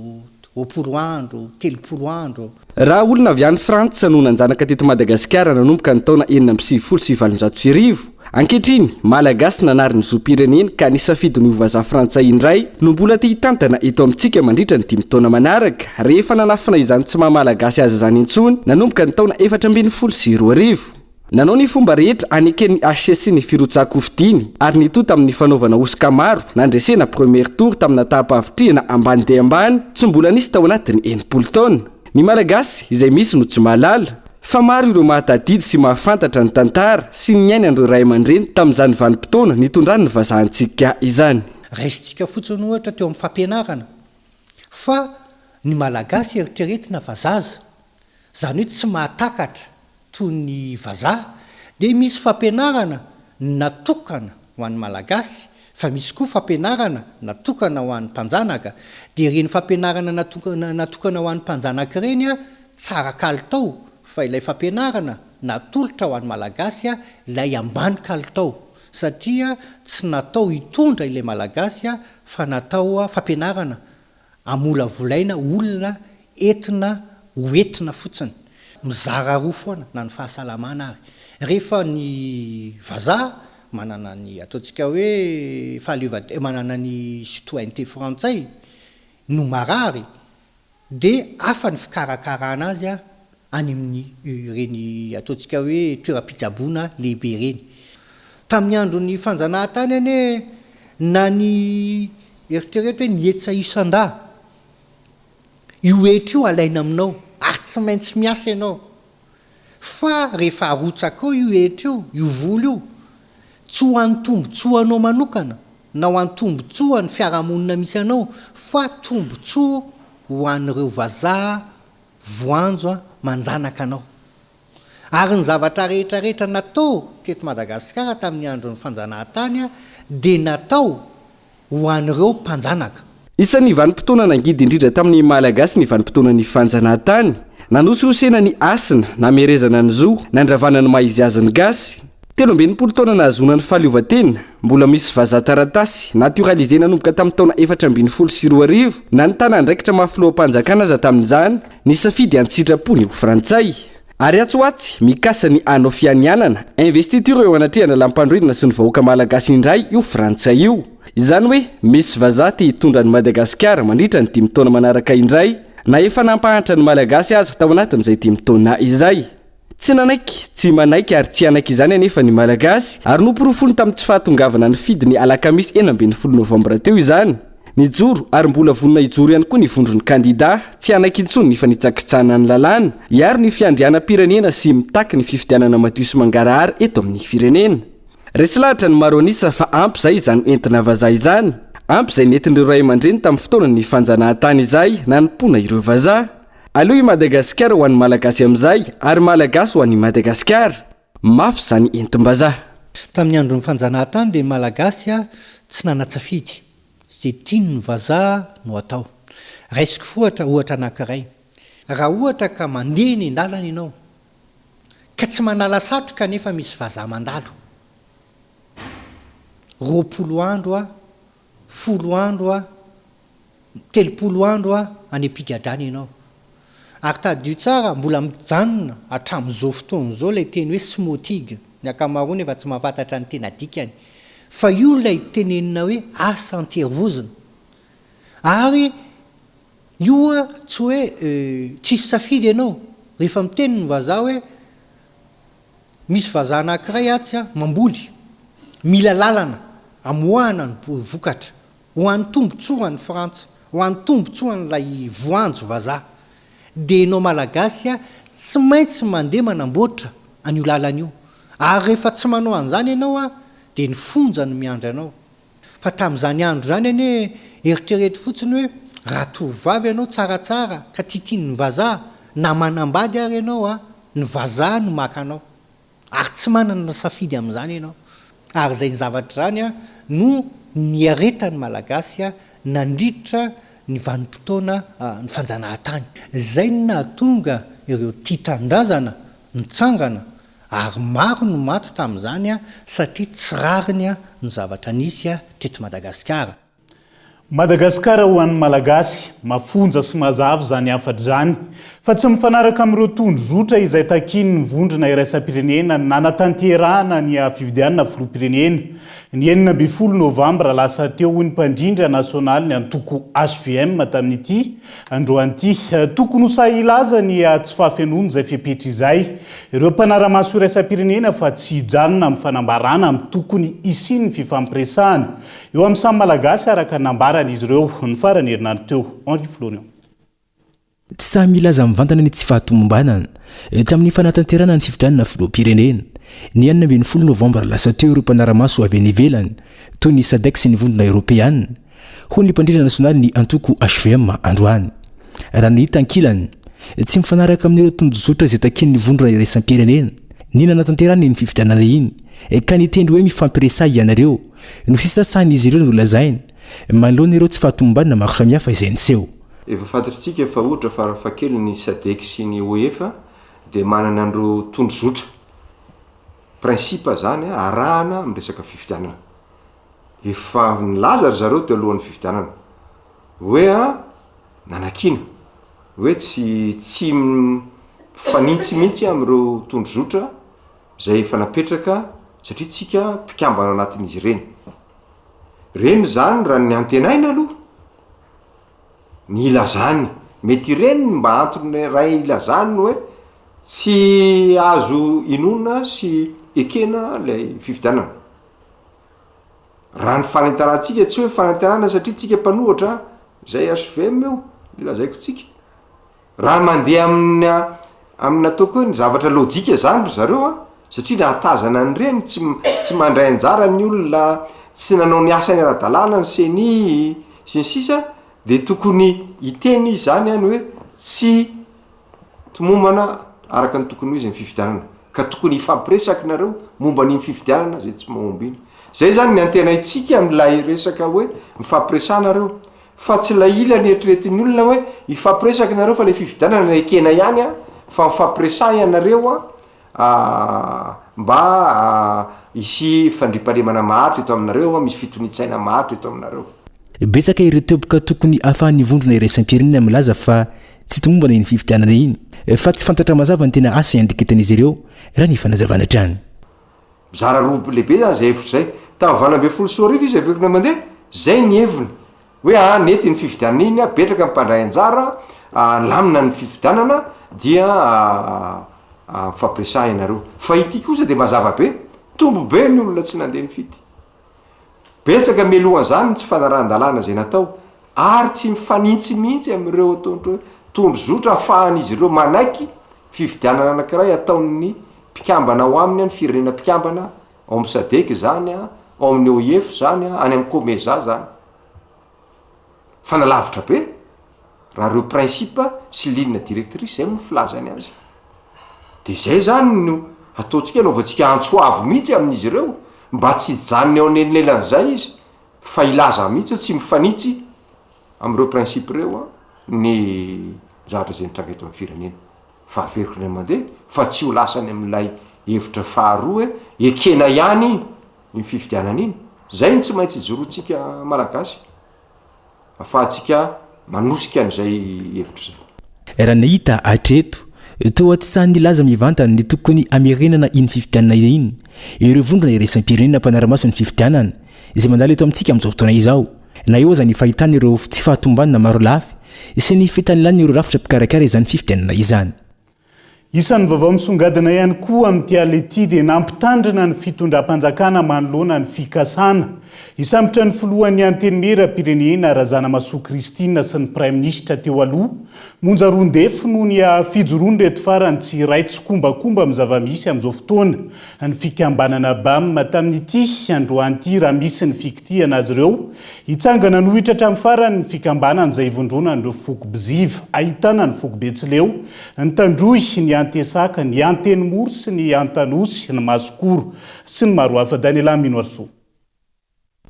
20 andro, 30 andro. Raha olona avy any Frantsa no nanjanaka teto Madagasikara nanomboka ny taona 1896, ankehitriny, Malagasy nanary ny zom-pireneny ka nisafidy ny ho vazaha frantsay indray no mbola te hitantana eto amintsika mandritra ny dimy taona manaraka, rehefa nanafina izany tsy maha Malagasy azy izany intsony nanomboka ny taona 2014. Nanao ny fomba rehetra haneken'ny hcc ny firotsahan-kofidiny ary nitohy tamin'ny fanaovana hosoka maro nandresena premier tour tamina taham-pahavitrihana ambany dia ambany tsy mbola nisy tao anatin'ny 60 taona. Ny Malagasy izay misy no tsy mahalala fa maro ireo mahatadidy sy mahafantatra ny tantara sy ny niainan'ireo ray aman-dreny tamin'izany vanim-potoana nitondran'ny vazaha antsika izany. Raisintsika fotsiny ohatra teo amin'ny fampianarana fa ny Malagasy eritreretina fa zaza, izany hoe tsy mahatakatra toy ny vazaha dia misy fampianarana natokana ho an'ny Malagasy fa misy koa fampianarana natokana ho an'ny mpanjanaka, dia ireny fampianarana natokana ho an'ny mpanjanaka ireny tsara kalitao fa ilay fampianarana natolotra ho an'ny Malagasy ilay ambany kalitao satria tsy natao hitondra ilay Malagasy fa natao fampianarana Amolavolaina olona entina ho entina fotsiny. Mizara roa foana na ny fahasalamana ary. Rehefa ny vazaha manana ny ataontsika hoe fahaleovante- manana ny citoyenneté frantsay no marary dia hafa ny fikarakarana azy any amin'ny ireny ataontsika hoe toeram-pitsaboana lehibe ireny. Tamin'ny andron'ny fanjanahantany anie na ny eritrereto hoe ny hetsa isan-dahy, io hetra io alaina aminao ary tsy maintsy miasa ianao. Fa rehefa arotsakao io hetra io, io vola io, tsy ho an'ny tombotsoanao manokana na ho an'ny tombotsoan'ny fiarahamonina misy anao fa tombotsoa ho an'ireo vazaha voanjo a manjanaka anao. Ary ny zavatra rehetra rehetra natao teto Madagasikara tamin'ny andron'ny fanjanahantany dia natao ho an'ireo mpanjanaka. Isan'ny vanim-potoana nangidy indrindra tamin'ny Malagasy ny vanim-potoanan'ny fanjanahantany. Nanosihosena ny hasina, namerezana ny zo, nandravana ny maha izy azy ny Gasy. 63 taona nahazoana ny fahaleovantena, mbola misy vazaha taratasy, naturalisé nanomboka tamin'ny taona 2014, na nitana andraikitra maha filoham-panjakana aza tamin'izany, nisafidy an-tsitrapo ny ho frantsay. Ary atsy ho atsy, mikasa ny hanao fianianana, investiture eo anatrehan-dRalampandroenina sy ny vahoaka malagasy indray io frantsay io. Izany hoe misy vazaha te hitondra an'i Madagasikara mandritra ny dimy taona manaraka indray, na efa nampahantra ny malagasy aza tao anatin'izay dimy taona izay. Tsy nanaiky, tsy manaiky ary tsy hanaiky izany anefa ny Malagasy ary noporofoiny tamin'ny tsy fahatongavana nifidy ny alakamisy 16 novambra teo izany. Nijoro ary mbola vonona hijoro ihany koa ny vondron'ny kandida tsy hanaiky intsony ny fanitsakitsahana ny lalàna, hiaro ny fiandrianam-pirenena sy mitaky ny fifidianana madio sy mangarahara eto amin'ny firenena. Resy lahatra ny maro an'isa fa ampy izay izany entina vazaha izany. Ampy izay nentin'ireo ray aman-dreny tamin'ny fotoanan'ny fanjanahantany izay nanompoana ireo vazaha. Aleo i Madagasikara ho an'ny Malagasy amin'izay ary Malagasy ho an'i Madagasikara. Mafy izany entim-bazaha. Tamin'ny andron'ny fanjanahantany dia ny Malagasy tsy nanan-tsafidy. Izay tian'ny vazaha no atao. Raisiko fohatra ohatra anankiray. Raha ohatra ka mandeha eny an-dalana ianao, ka tsy manala satroka nefa misy vazaha mandalo. 20 andro, folo andro, 30 andro any am-pigadrana ianao. Ary tadidio tsara, mbola mijanona hatramin'izao fotoana izao ilay teny hoe smotig. Ny ankamaroany efa tsy mahafantatra ny tena dikany. Fa io ilay tenenina hoe asa an-terivozona. Ary io tsy hoe tsisy safidy ianao. Rehefa miteny ny vazaha hoe misy vazaha anankiray atsy mamboly, mila lalana amoahana ny vokatra. Ho an'ny tombotsoan'i Frantsa, ho an'ny tombotsoan'ilay voanjo vazaha, dia ianao Malagasy tsy maintsy mandeha manamboatra an'io lalana io. Ary rehefa tsy manao an'izany ianao dia ny fonja no miandry anao. Fa tamin'izany andro izany anie eritrereto fotsiny hoe raha tovovavy ianao tsaratsara ka tiatian'ny vazaha, na manambady ary ianao, ny vazaha no maka anao. Ary tsy manana safidy amin'izany ianao. Ary izay zavatra izany no niaretan'ny Malagasy nandritra ny vanim-potoana ny fanjanahantany. Izay no nahatonga ireo tia tanindrazana nitsangana ary maro no maty tamin'izany satria tsy rariny ny zavatra nisy teto Madagasikara. Madagasikara ho an'ny Malagasy, mafonja sy mazava izany hafatra izany, fa tsy mifanaraka amin'ireo tondrozotra izay takian'ny vondrona iraisam-pirenena nanatanterahana ny fifidianana filoham-pirenena ny 16 novambra lasa teo, hoy ny mpandrindra nasionalin'ny antoko hvm tamin'ity androany ity. Tokony ho sahy hilaza ny tsy fahafenoan'izay fepetra izay ireo mpanara-maso iraisam-pirenena fa tsy hijanona amin'ny fanambarana amin'ny tokony hisian'ny fifampiresahana eo amin'ny samy Malagasy araka ny nambaran'izy ireo ny faran'ny herinandro teo. Henri Florian. Tsy sahy milaza mivantana ny tsy fahatomombanana tamin'ny fanatanterahana ny fifidianana filoham-pirenena ny 16 novambra lasa teo ireo mpanara-maso avy any ivelany toy ny Sadec sy ny Vondrona Eoropeana, hoy ny mpandrindra nasionaly ny antoko hvm androany. Raha ny hita ankilany, tsy mifanaraka amin'ireo tondrozotra izay takian'ny vondrona iraisam-pirenena ny nanatanterahana iny fifidianana iny ka ny tendry hoe mifampiresaha ianareo no sisa sahin'izy ireo nolazaina manoloana ireo tsy fahatomombanana maro samihafa izay niseho. Efa fantatritsika fa ohatra farafahakeliny ny Sadec sy ny OEF dia manana an'ireo tondrozotra, principe zany arahana amin'ny resaka fifidianana. Efa nilaza ry zareo teo alohan'ny fifidianana hoe a nanakiana hoe tsy tsy mifanintsy mihitsy amin'ireo tondrozotra zay efa napetraka satria tsika mpikambana anatin'izy ireny. Reny zany raha ny antenaina aloha ny hilazany, mety ireny ny mba antony iray hilazany ny hoe tsy azo inoana sy ekena lay fifidianana. Raha ny fanentanantsika, tsy hoe fanentanana satria tsika mpanohatra, zay HVM io, le lazaiko tsika. Raha mandeha amina amin'ny ataoko hoe ny zavatra lojika zany ry zareo a, satria nahatazana an'ireny, tsy tsy mandray anjara ny olona, tsy nanao ny asany ara-dalàna ny ceni sy ny sisa, de tokony hiteny izy zany any hoe tsy tomombana araka ny tokony ho izy ny fifidianana ka tokony hifampiresaka nareo momba an'iny fifidianana zay tsy mahomby iny. Zay zany ny antenaintsika amin'ilay resaka hoe mifampiresaha nareo fa tsy ilay ilany eritreretin'ny olona hoe hifampiresaka nareo fa ilay fifidianana no ekena ihany an, fa mifampiresaha ianareo an mba hisy fandriampahalemana maharitra eto aminareo, misy fitonian-tsaina maharitra eto aminareo. Betsaka ireo teboka tokony ahafahan'ny vondrona iraisam-pirenena milaza fa Tsy tomombana iny fifidianana iny fa tsy fantatra mazava ny tena asa iandriketan'izy ireo raha ny fanazavana hatrany. Mizara roa lehibe zany zay hevitra zay. Tamin'ny 2018 izy averina mandeha, zay ny heviny. Hoe aa nety iny fifidianana iny, apetraka ny mpandray anjara, nilamina ny fifidianana dia mifampiresaha ianareo. Fa ity kosa dia mazava be, tombo be ny olona tsy nandeha nifidy. Betsaka mialohan'izany ny tsy fanarahan-dalàna izay natao ary tsy mifanintsy mihitsy amin'ireo ataondreo hoe tondrozotra ahafahan'izy ireo manaiky fifidianana anankiray ataon'ny mpikambana ao aminy, ny firenena mpikambana ao amin'ny Sadec izany, ao amin'ny OIF izany, any amin'ny Comesa izany. Fanalavitra be raha ireo principe sy ligne directrice zay moa filazany azy. De zay zany no ataontsika anaovantsika antso avo mihitsy amin'izy ireo mba tsy hijanona eo anelanelan'izay izy fa hilaza mihitsy hoe tsy mifanitsy amin'ireo principe ireo an ny zavatra izay mitranga eto amin'ny firenena. Fa averiko indray mandeha fa tsy ho lasa any amin'ilay hevitra faharoa hoe ekena ihany iny iny fifidianana iny. Zay no tsy maintsy ijoroantsika Malagasy afahantsika manosika an'izay hevitra izay. Raha ny hita hatreto, toa tsy sahy nilaza mivantana ny tokony hamerenana iny fifidianana iny ireo vondrona iraisam-pirenena mpanara-maso ny fifidianana izay mandalo eto amintsika amin'izao fotoana izao, na eo aza ny fahitana ireo tsy fahatombanana marolafy sy ny fitanilan'ireo rafitra mpikarakara izany fifidianana izany. Isan'ny vaovao misongadina ihany koa amin'ity alina ity dia nampitandrina ny fitondram-panjakana manoloana ny fikasana hisambotra ny filohan'ny Antenimierampirenena Razanamahasoa Christine sy ny praiminisitra teo aloha Monja Roindefo noho ny fijoroan'ireto farany tsy hiray tsikombakomba amin'ny zava-misy amin'izao fotoana ny fikambanana Bam tamin'ity androany ity raha misy ny fikitihana azy ireo Hitsangana hanohitra hatramin'ny farany ny fikambanana izay ivondronan'ireo foko Bziva, ahitana ny foko Betsileo, ny Tandroy, ny Antesaka, ny Antenimoro sy ny Antanosy, ny Masikoro sy ny maro hafa. Daniela Minoarisoa.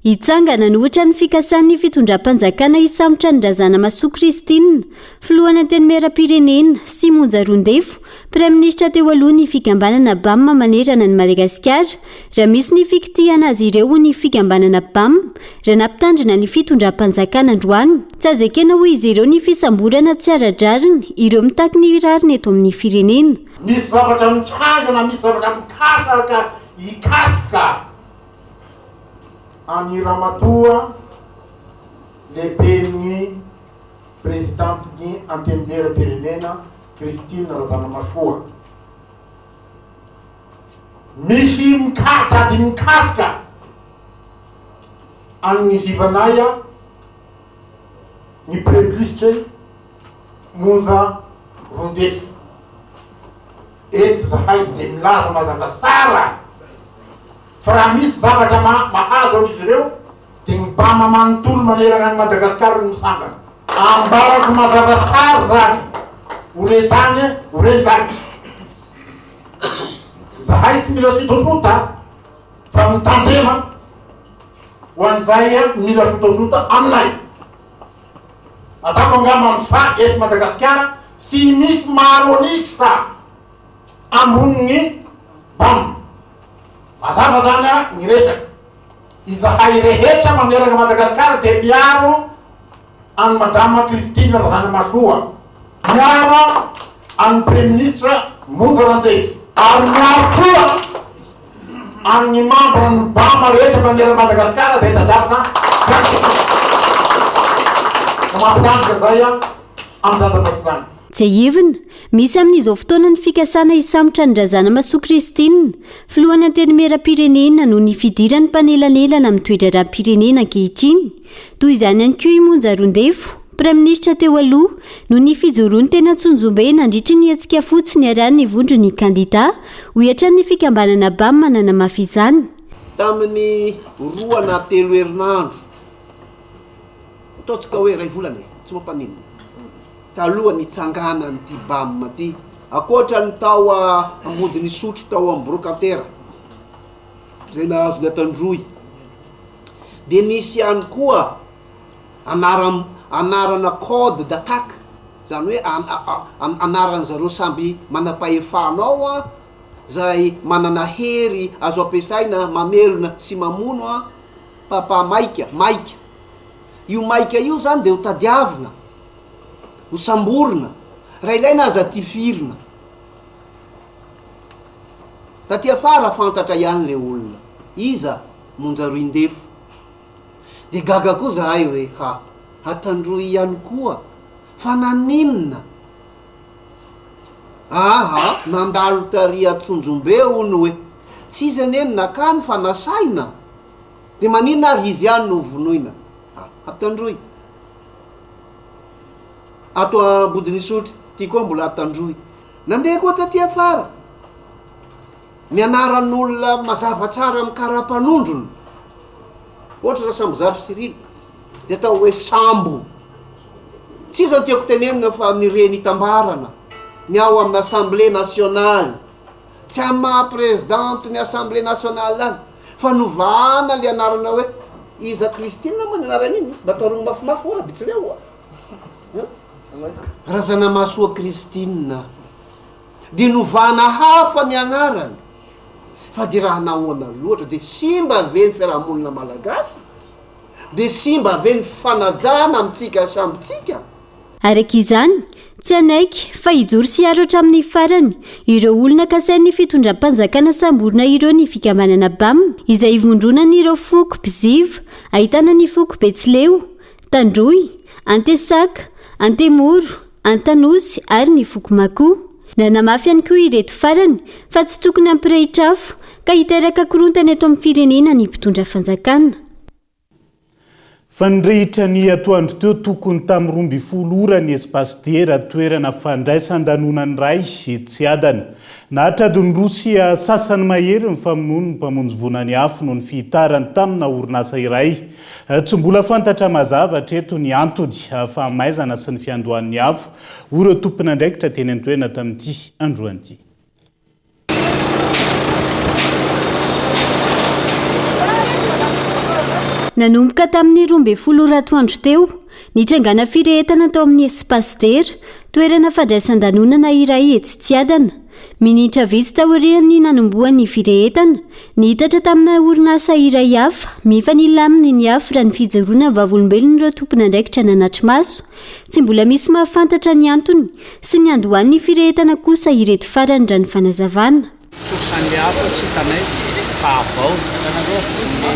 Hitsangana hanohitra ny fikasan'ny fitondram-panjakana hisambotra an'i Razanamahasoa Christine, filohan'ny Antenimierampirenena, sy Monja Roindefo, praiminisitra teo aloha ny fikambanana Bam manerana an'i Madagasikara, raha misy ny fikitihana azy ireo ho ny fikambanana Bam, raha nampitandrina ny fitondram-panjakana androany. Tsy azo ekena hoy izy ireo ny fisamborana tsy ara-drariny ireo mitaky ny rariny eto amin'ny firenena. Misy zavatra mitranga na misy zavatra mikasaka hikasika an'i Ramatoa lehiben'ny Prezidantin'ny Antenimierampirenena Christine Razanamahasoa. Misy mitady mikasika an'i Zivanaya ny Praiministra Monja Roindefo. Eto zahay dia milaza mazava tsara fa raha misy zavatra mahazo an'izy ireo dia ny Bama manontolo manerana an'i Madagasikara no misangana. Ambarako mazava tsara izany, ho re tany, ho re lanitra. Zahay tsy mila sotosota fa mitandrema ho an'izay mila sotosota aminay. Ataoko angamba ny fa eto Madagasikara tsy misy maro an'isa ambonin'ny Bam. Mazava zany ny resaka. Izahay rehetra manerana Madagasikara dia miaro an'i Madama Christine Razanamahasoa, miaro an'ny Praiminisitra Monja Randefo, ary miaro koa an'ny membre ny Bam rehetra manerana Madagasikara izay tadiavina ka mampitandrina izay amin'izany zavatra izany. Tsiahivina, misy amin'izao fotoana ny fikasana hisambotra an-dRazanamahasoa Christine, filohan'ny Antenimierampirenena noho ny fidirany mpanelanelana amin'ny toe-draharaham-pirenena ankehitriny. Toy izany ihany koa i Monja Roindefo, praiminisitra teo aloha, noho ny fijoroany teny Antsonjombe nandritry ny hetsika fotsy niarahan'ny vondron'ny kandidà, hoy hatrany ny fikambanana Bam nanamafy izany. Tamin'ny roa na telo herinandro, ataontsika hoe iray volana e, tsy mampaninona. Taloha nitsanganan'ity Bam ity, ankoatra ny tao Ambodin'Isotry tao amin'ny Brocantera, izay nahazo ny Antandroy, dia nisy ihany koa anaram anarana code d'attaque, izany hoe anaran'ny zareo samby manam-pahefana ao izay manana hery azo ampiasaina mamelona sy mamono an, Papa Maika, Maika. Io Maika io izany dia ho tadiavina. Ho samborina, raha ilaina aza tifirina. Taty afara fantatra ihany le olona. Iza? Monja Roindefo. Dia gaga koa zahay hoe ha, Atandroy ihany koa. Fa naninona? Aha, nandalo tary Antsonjombe hono hoe. Tsy izy anie no nakany fa nasaina. Dia maninona ary izy ihany no hovonoina? Ha, Atandroy. Ato Ambodin'Isotry, ty koa mbola Antandroy. Nandeha koa taty afara. Ny anaran'olona mazava tsara amin'ny karapanondrony, ohatra Rasambozafy Cyril, dia atao hoe Sambo. Tsy iza no tiako tenenina fa ny reny itambarana, ny ao amin'ny Assemblée nationale. Tsy amin'ny maha présidente ny Assemblée nationale azy fa novahana le anarana hoe iza Christine moa ny anarany iny? Mba tsaroany mafimafy moa Rabitsileo a! Razanamahasoa Christine dia novahana hafa ny agnarany fa dia raha nahoana loatra dia simba ve ny fiarahamonina malagasy? Dia simba ve ny fanajana amintsika samby tsika? Araka izany, tsy hanaiky fa hijoro sy hiaro hatramin'ny farany ireo olona kasain'ny fitondram-panjakana samborina ireo ny fikambanana Bam, izay ivondronan'ireo foko mpiziva, ahitana ny foko Betsileo, Tandroy, Antesaka, Antemoro, Antanosy ary ny foko Makoa. Nanamafy ihany koa ireto farany fa tsy tokony hampirehitra afo ka hiteraka korontana eto amin'ny firenena ny mpitondra fanjakana. Fa nirehitra ny atoandro teo tokony tamin'ny 12 ora ny Espace Diera, toerana fandraisan-danonana iray Tsiadana. Naharitra adiny roa sy sasany mahery ny famonoan'ny mpamonjy voina ny afo noho ny fihitarany tamina orinasa iray. Tsy mbola fantatra mazava hatreto ny antony fahamaizana sy ny fiandohan'ny afo, hoy ireo tompon'andraikitra teny an-toerana tamin'ity androany ity. Nanomboka tamin'ny 12 ora atoandro teo, nitrangana firehetana tao amin'ny Espace Dera, toerana fandraisan-danonana iray etsy Tsiadana. Minitra vitsy taorian'ny nanombohan'ny firehetana, niitatra tamina orinasa iray hafa mifanila aminy ny afo raha ny fijoroana vavolombelon'ireo tompon'andraikitra nanatri-maso. Tsy mbola misy mahafantatra ny antony sy ny andohan'ny firehetana kosa ireto farany raha ny fanazavana. Source an'le afo tsy hitanay fa avao hitanareo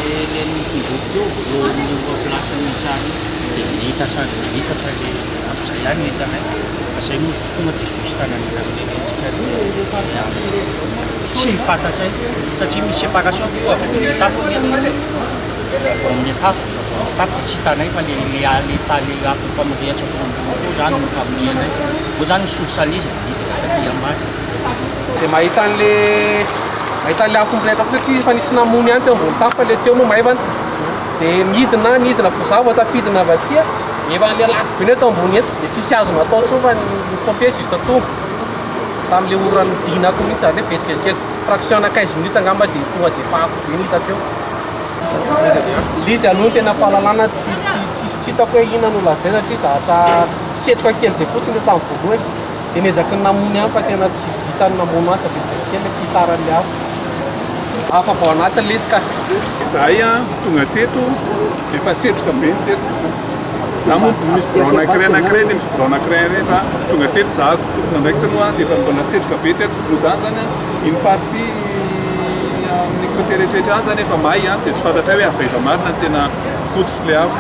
le le nitondroko teo eo amin'io place misy ahy io de nihitatra nihitatra le afo zay ihany no hitanay fa zay moa tsy tonga de juste nanenanenentsika le afo tsy fantatray satria misy séparation io avy amin'ny tafo anie le avy amin'ny tafo avy amin'ny tafo de tsy hitanay fa le le le le afo efa mirehatra teo ambony teo zany no famonjenay vao zany ny source an'izy nidina taty ambany. Dia mahita an'le mahita an'le afo mirehitra fotsiny satria efa nisy namono ihany teo ambony tafo fa le teo moa maivana. Dia nidina nidina vao za vao tafidina avy aty efa le lafo be ny eto ambony eto dia tsisy azo natao intsony fa ny pompier juste tonga tamin'le ora nidinako mihitsy izany hoe vetivety kely fraction ana 15 minutes angamba dia tonga dia efa afo be ny hita teo. Ilay izy aloha ny tena fahalalana tsy tsy tsisy tsy hitako hoe inona no lazaina satria zavatra setroka kely izay fotsiny no tamin'ny voalohany. Dia niezaky ny namono ihany fa tena tsy vita ny namono azy fa vetivety kely ilay fihitaran'ilay afo. Hafa vao anatiny ilay izy ka. Izahay tonga teto efa setroka be ny teto. Za moa misy birao anankiray anankiray dia misy birao anankiray anankiray fa tonga teto za tompon'andraikitra moa dia efa mbola setroka be teto. Noho izany zany iny partie amin'ny côté rehetrarehetra any zany efa may dia tsy fantatray hoe avy aiza marina ny tena fototr'ilay afo.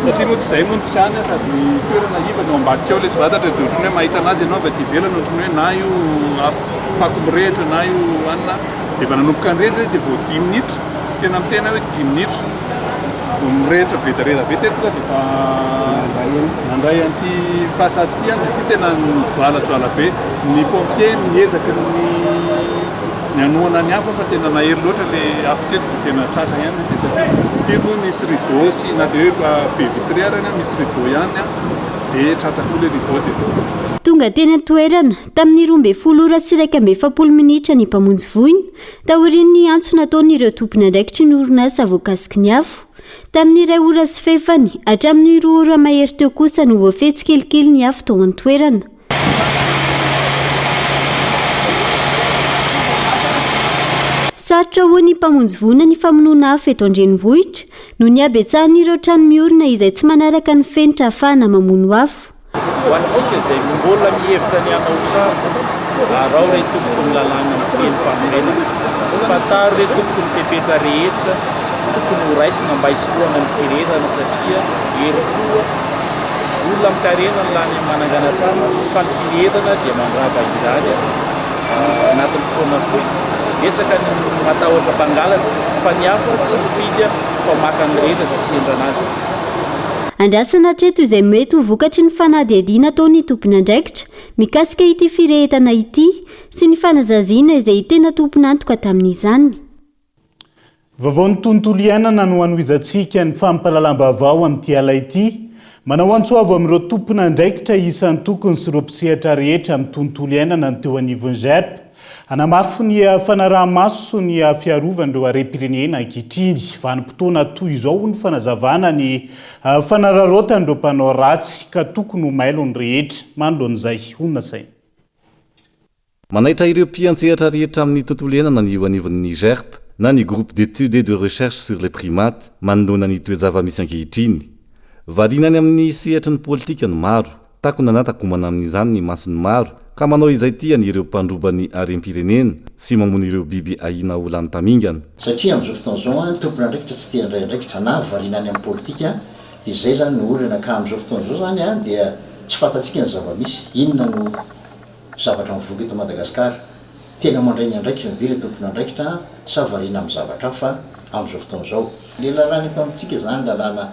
Satria moa tsy izay moa no tsy any sady ny toerana iva no ambadika ao ilay tsy fantatra dia ohatran'ny hoe mahita anazy ianao avy aty ivelany ohatran'ny hoe na io afo fako mirehitra na io anona dia efa nanomboka nirehitra izy dia vao dimy minitra tena miteny aho hoe dimy minitra vao mirehitra be dia be teto dia efa nandray an'ity façade ity any dia ity tena nijoalajoala be ny pompier niezaka ny Ny hanohana ny hafa fa tena nahery loatra le afo teto dia tena tratra ihany ny tetsy aty. Ity moa nisy rideau sy na dia hoe baie vitrée ary any misy rideau ihany dia tratra koa le rideau dia. Tonga teny an-toerana, tamin'ny 12 ora sy 41 minitra ny mpamonjy voina, taorian'ny antso nataon'ireo tompon'andraikitry ny orinasa voakasiky ny afo. Tamin'ny iray ora sy fahefany hatramin'ny roa ora mahery teo kosa no voafehy tsikelikely ny afo tao an-toerana. Sarotra hoy ny mpamonjy voina ny famonoana afo eto an-drenivohitra noho ny habetsahan'ireo trano miorina izay tsy manaraka ny fenitra ahafahana mamono afo. Ho antsika izay mbola mihevitra ny hanao trano, araho re tompoko ny lalàna mifehy ny fanorenana. Fantaro re tompoko ny fepetra rehetra tokony ho raisina mba hisorohana ny firehetana satria herim-po Olona amin-karena ny lany manangana trano fa ny firehetana dia mandrava izany anatin'ny fotoana fohy. Betsaka ny matahotra mpangalatra fa ny hafa tsy mifidy fa maka ny rehetra izay sendra anazy. Andrasana hatreto izay mety ho vokatry ny fanadihadiana ataon'ny tompon'andraikitra mikasika ity firehetana ity sy ny fanazaziana izay tena tompon'antoka tamin'izany. Vaovaon'ny tontolo iainana no hanohizantsika ny fampahalalam-baovao amin'ity ala ity. Manao antso avo amin'ireo tompon'andraikitra isan-tokony sy ireo mpisehatra rehetra amin'ny tontolo iainana ny teo anivon'ny GERP. Hanamafy ny fanaraha-maso sy ny fiarovana ireo harem-pirenena ankehitriny. Vanim-potoana toy izao hoy ny fanazavana ny fanararaotan'ireo mpanao ratsy ka tokony ho mailo ny rehetra manoloana izay ho nasaina. Manaitra ireo mpiantsehatra rehetra amin'ny tontolo iainana ny eo anivon'ny GERP na ny Groupe d'études et de recherche sur les primates manoloana ny toe-java-misy ankehitriny. Variana any amin'ny sehatry ny politika ny maro. Takona na takomana amin'izany ny mason'ny maro ka manao izay tiany ireo mpandroba ny harem-pirenena sy mamono ireo biby ahiana ho lany tamingana. Satria amin'izao fotoana izao ny tompon'andraikitra tsy te handray andraikitra na variana any amin'ny politika dia izay izany no olana ka amin'izao fotoana izao izany dia tsy fantatsika ny zava-misy, inona no zavatra mivoaka eto Madagascar. Tena mandray ny andraikiny ve ilay tompon'andraikitra sa variana amin'ny zavatra hafa amin'izao fotoana izao? Ilay lalàna eto amintsika izany lalàna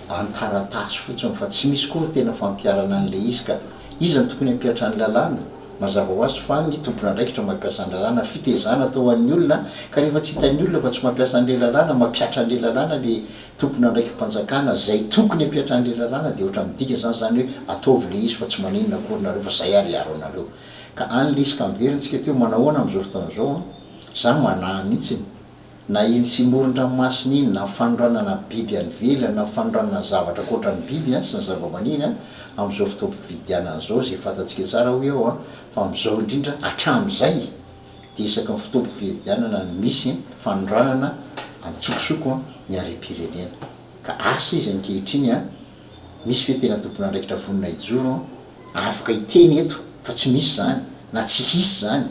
an-taratasy fotsiny fa tsy misy koa tena fampiharana an'ilay izy ka. Iza no tokony hampihatra ny lalàna? Mazava ho azy fa ny tompon'andraikitra mampiasa ny lalàna. Fitezana atao ho an'ny olona ka rehefa tsy hitan'ny olona fa tsy mampiasa an'ilay lalàna, mampihatra an'ilay lalàna ilay Tompon'andraiki-panjakana izay tokony hampiatra an'ilay lalàna dia ohatran'ny midika izany izany hoe ataovy ilay izy fa tsy maninona akory nareo fa zay ary hiaro anareo. Ka any ilay izy ka miverina tsika teo manahoana amin'izao fotoana izao an! Za manahy mihitsiny. Na iny tsimoron-dranomasina iny, na fanondranana biby any ivelany, na fanondranana zavatra ankoatra ny biby sy ny zavamaniry amin'izao fotoam-pifidianana izao, izay fantatsika tsara hoy aho fa amin'izao indrindra hatramin'izay dia isaky ny fotoam-pifidianana no misy fanondranana an-tsokosoko ny harem-pirenena. Ka asa izy ankehitriny an! Misy ve tena tompon'andraikitra vonona hijoro afaka hiteny eto fa tsy misy izany na tsy hisy izany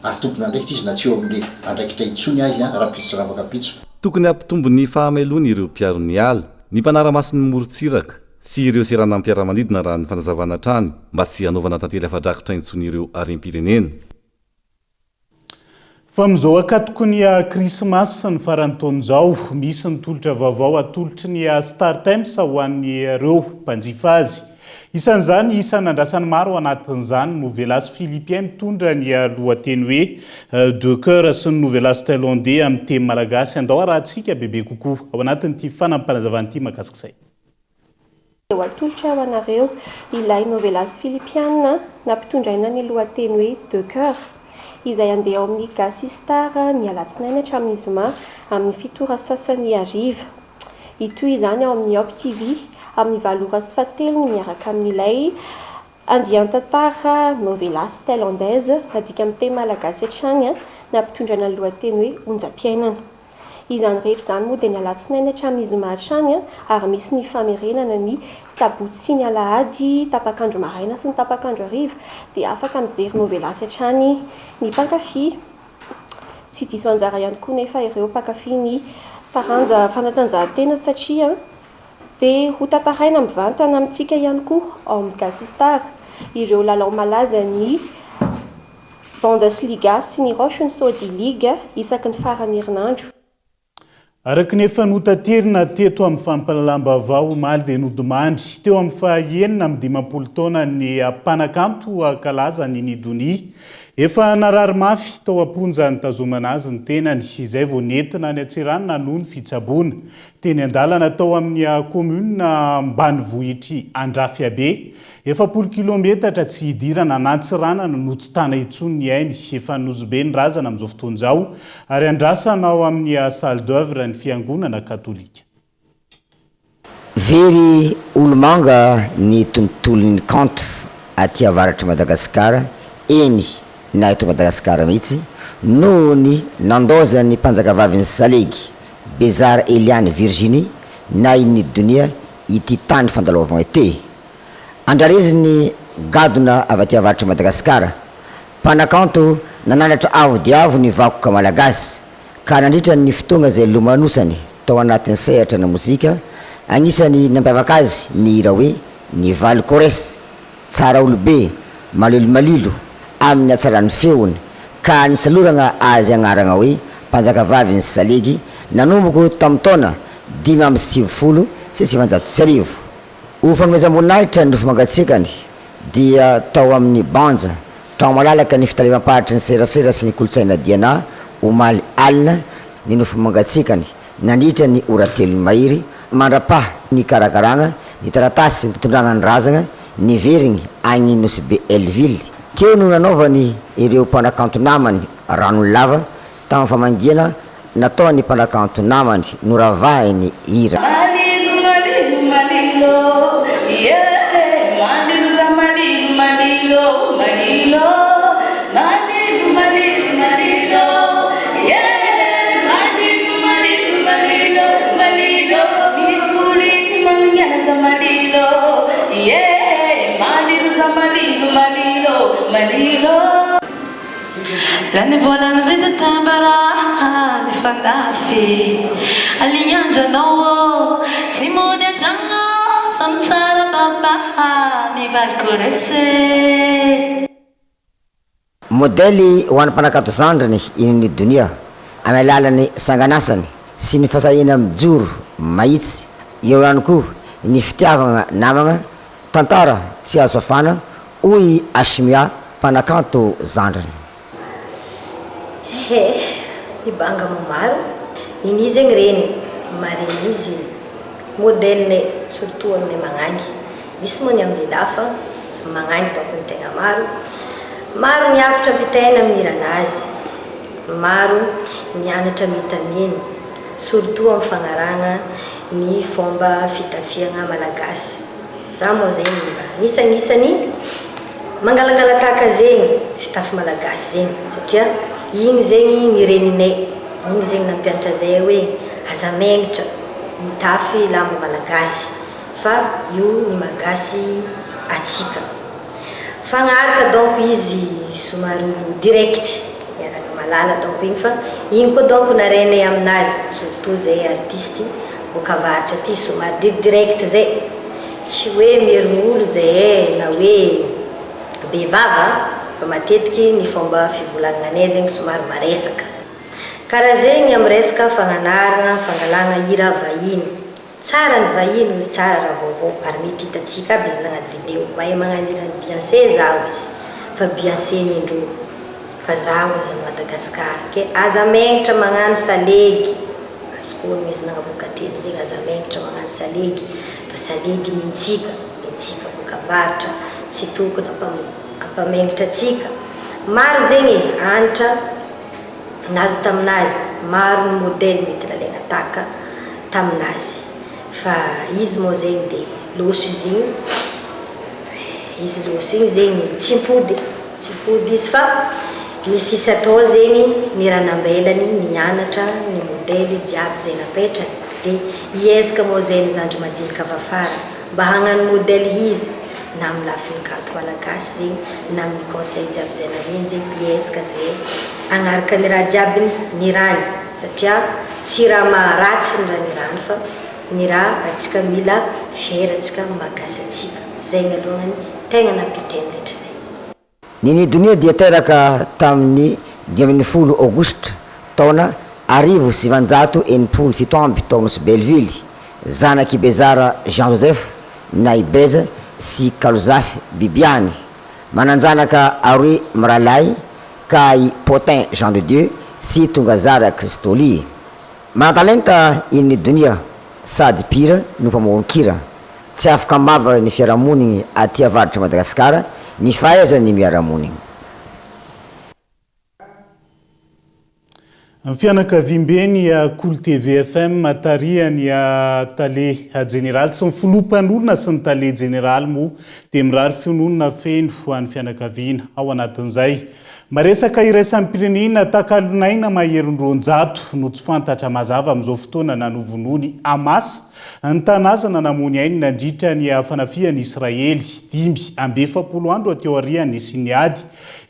ary tompon'andraikitra izy na tsy eo amin'le andraikitra intsony azy rahampitso sy ravakampitso. Tokony hampitombo ny fahamelohany ireo mpiaro ny ala, ny mpanara-maso ny morontsiraka sy ireo seranam-piaramanidina raha ny fanazavana hatrany mba tsy hanaovana tantely afa-drakitra intsony ireo harem-pirenena. Fa amin'izao ankatoky ny Krismasy sy ny faran'ny taona izao, misy ny tolotra vaovao atolotry ny StarTimes ho an'ireo mpanjifa azy. Isan'izany, isan'ny andrasan'ny maro ao anatin'izany ny Novelas Philippien mitondra ny lohateny hoe De Coeur sy ny Novelas Thaïlandais amin'ny teny malagasy. Andao harahantsika bebe kokoa ao anatin'ity fanampinazavana ity mahakasika izay. Dia ho atolotra ho anareo ilay novelas filipiana nampitondraina ny lohateny hoe De Coeur, izay handeha ao amin'ny Gasy Star ny alatsinainy hatramin'ny zoma amin'ny fito ora sasany hariva. Hitohy izany ao amin'ny Up TV amin'ny valo ora sy fahatelony miaraka amin'ilay andian-tantara novelas thailandaise nadika amin'ny teny malagasy hatrany nampitondraina ny lohateny hoe Onjam-piainana. Izany rehetra izany moa dia ny alatsinainy hatramin'ny zoma hatrany ary misy ny famerenana ny sabotsy sy ny alahady tapak'andro maraina sy ny tapak'andro hariva dia afaka mijery novelas hatrany ny mpankafy. Tsy diso anjara ihany koa nefa ireo mpankafy ny taranja fanatanjahantena satria dia ho tantaraina mivantana amintsika ihany koa ao amin'ny Gasy Star ireo lalao malaza ny Bundesliga sy ny Roshn Saudi League isaky ny faran'ny herinandro. Araka ny efa notaterina teto amin'ny fampahalalam-baovao omaly dia nodimandry teo amin'ny faha 56 taona ny mpanakanto kalaza Nini Donia. Efa narary mafy tao am-ponja nitazomana azy ny tenany, izay vao nentina any Antsiranana hanohy ny fitsaboana. Teny an-dalana tao amin'ny kaominina ambanivohitr'i Andrafiabe, 40 kilometatra tsy hidirana an'Antsiranana no tsy tana intsony ny ainy. Efa Nosy-Be ny razana amin'izao fotoana izao ary andrasana ao amin'ny salle d'oeuvre ny fiangonana katolika. Very olomanga ny tontolon'ny kanto aty avaratr'i Madagasikara, eny na eto Madagasikara mihitsy, noho ny nandaozan'ny mpanjakavavin'ny salegy, Bezara Eliane Virginie na i Nidonia ity tany fandalovana ity. Andrarezin'ny gadona avy aty avaratr'i Madagasikara, mpanakanto nanandratra avo dia avo ny vakoka malagasy, ka nandritra ny fotoagna izay nilomanosany tao anatin'ny sehatra ny mozika, agnisan'ny nampiavaka azy ny hira hoe Ny Valy Kores, Tsara Olobe, Malilo Malilo, amin'ny hatsaran'ny feony, ka nisaloragna azy agnaragna hoe Mpanjakavavin'ny Salegy nanomboko tamin'ny taona 1995. Ho fanomezam-boninahitra ny nofo mangatsiakany dia tao amin'ny Banja, trano malalaka ny fitalevam-paritry ny serasera sy ny kolontsaina Diana omaly alina ny nofo mangatsiakany nandritra ny ora telo mahery mandra-paha nikarakarana ny taratasy mpitondrana ny razana niverigny agny Nosy Be Hell-Ville. Teo no nanaovany ireo mpanakanto namany ranolava Tamin'ny famangiana nataon'ny mpanakanto namany noravahiny hira. Malilo malilo malilo yeah malilo za malilo malilo malilo malilo malilo malilo yeah malilo malilo malilo malilo mitoliky mangiana za malilo yeah malilo za malilo malilo malilo. Lany vola mividy tambara nifandafy Alignandranao ô Tsy mody an-tragno fa mitsara papa mivaly resy. Modely ho an'ny mpanakanto zandriny i Nini Donia, amin'ny alalan'ny sanganasany sy ny fahasahiana mijoro mahitsy, eo ihany koa ny fitiavagna namagna, tantara tsy azo fafana, Hoy i Ashmia, mpanakanto zandriny. He, i banga mo maro. Nini zegny regny maregny izy modèle-nay surtout aminay magnangy. Misy moa ny amin'ny lehilahy fa magnangy donc no tegna maro. Maro ny hafatra ampitaina amin'ny hiranazy. Maro ny anatra mita aminy surtout amin'ny fagnarahagna ny fomba fitafiagna malagasy. Za moa zegny mba anisagnisany mangalangala-tahaka zegny fitafy malagasy zegny satria igny zegny ny reninay, igny zegny nampianatra zay hoe aza megnatra mitafy lamba malagasy fa io ny maha gasy atsika. Fagnaraka donc izy somary olo direct iaraka malala donc igny fa igny koa donc narenay aminazy surtout zay artiste boaka avaratra aty somary dir direct zay tsy hoe mierogno olo zay eh na hoe be vava fa matetiky ny fomba fivolagnanay zegny somary maresaka karaha zegny am resaka fagnanaragna fangalagna hira vahiny Tsara ny vahiny hozy tsara raha vaovao ary mety hitantsika aby izy nagnano video mahay magnano hiran'i Beyoncé zaho izy fa Beyoncé nindroa fa zaho izy ny Madagascar ke aza megnitra magnano salegy azoko honogno izy nagnaboaka teny zegny aza megnitra magnano salegy fa salegy nintsika nintsika boaka avaratra tsy tokony ampamegnitra antsika maro zegny e anitra nazo taminazy, maro ny modèle mety nalaina tahaka taminazy fa izy moa zegny de loso izy igny, izy loso igny zegny tsy mipody, tsy mipody izy fa ny sisa atao zegny ny raha nambelany nianatra ny modèle jiaby zay napetrany de hiezaka moa zay ny zandry madinika avy afara Mba hagnano modèle izy na amin'ny lafiny kanto malagasy zegny na amin'ny conseil jiaby zay nameny zegny miezaka zay hagnaraka ny raha jiaby nirany satria tsy raha maharatsy ny raha nirany fa ny raha antsika mila fier antsika maha gasy antsika zegny aloha tegna nampiteny rehetra zay. Nini Donia dia teraka tamin'ny 15 Aogositra taona 1967 tao Nosy Belleville, zanak'i Bezara Jean Joseph na i Beza sy Kalozafy Bibiany. Manan-janaka aroe mirahalahy ka i Potin Jean de Dieu sy Tongazara Christolie. Manan-talenta i Nini Donia sady mpihira no mpamoron-kira. Tsy afaka am-bava ny fiarahamonigny aty avaritr'i Madagasikara ny fahaizany miara-monigny. Ny fianakaviamben'ny Kolo TV FM tarihan'ny tale jeneraly sy ny filoha mpanorina sy ny tale jeneraly moa dia mirary fiononana feno ho an'ny fianakaviana ao anatin'izay. Maresaka iraisam-pirenena takalonaina maherin'ny 200 no tsy fantatra mazava amin'izao fotoana na novonoin'i Hamas Ny tanazana namoy ny ainy nandritra ny fanafihan'i Israely, 45 andro aty aorian'ny nisian'ny ady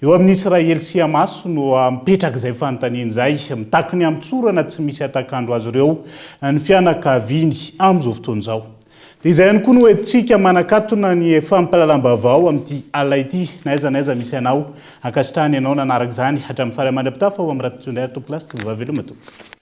eo amin'i Israely sy Hamas no mipetraka izay fanontaniana izay. Mitaky ny hamotsorana tsy misy hatak'andro azy ireo ny fianakaviany amin'izao fotoana izao. Dia izay ihany koa no entintsika manakatona ny fampahalalam-baovao amin'ity alina ity, na aiza na aiza misy anao. Ankasitrahana ianao nanaraka izany hatramin'ny farany mandra-pitafa ho amin'ny rahampitso indray ary tompokolahy sy tovovavy veloma tompoko.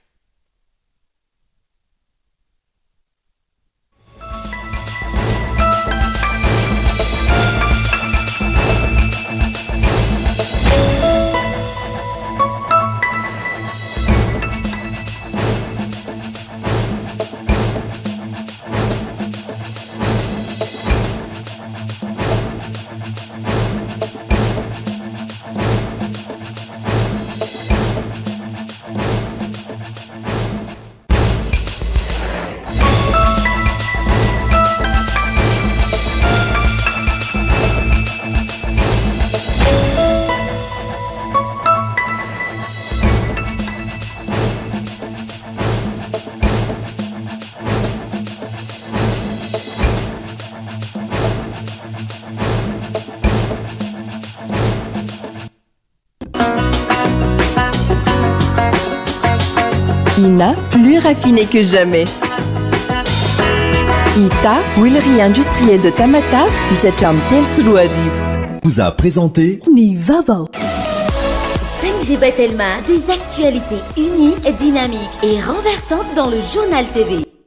Ina, plus raffiné que jamais. Ita, huilerie industrielle de Tamatave, hisatra amin'ny 2003. Vous a présenté Ny vaovao. 5G by Telma, des actualités uniques, dynamiques et renversantes dans le journal TV.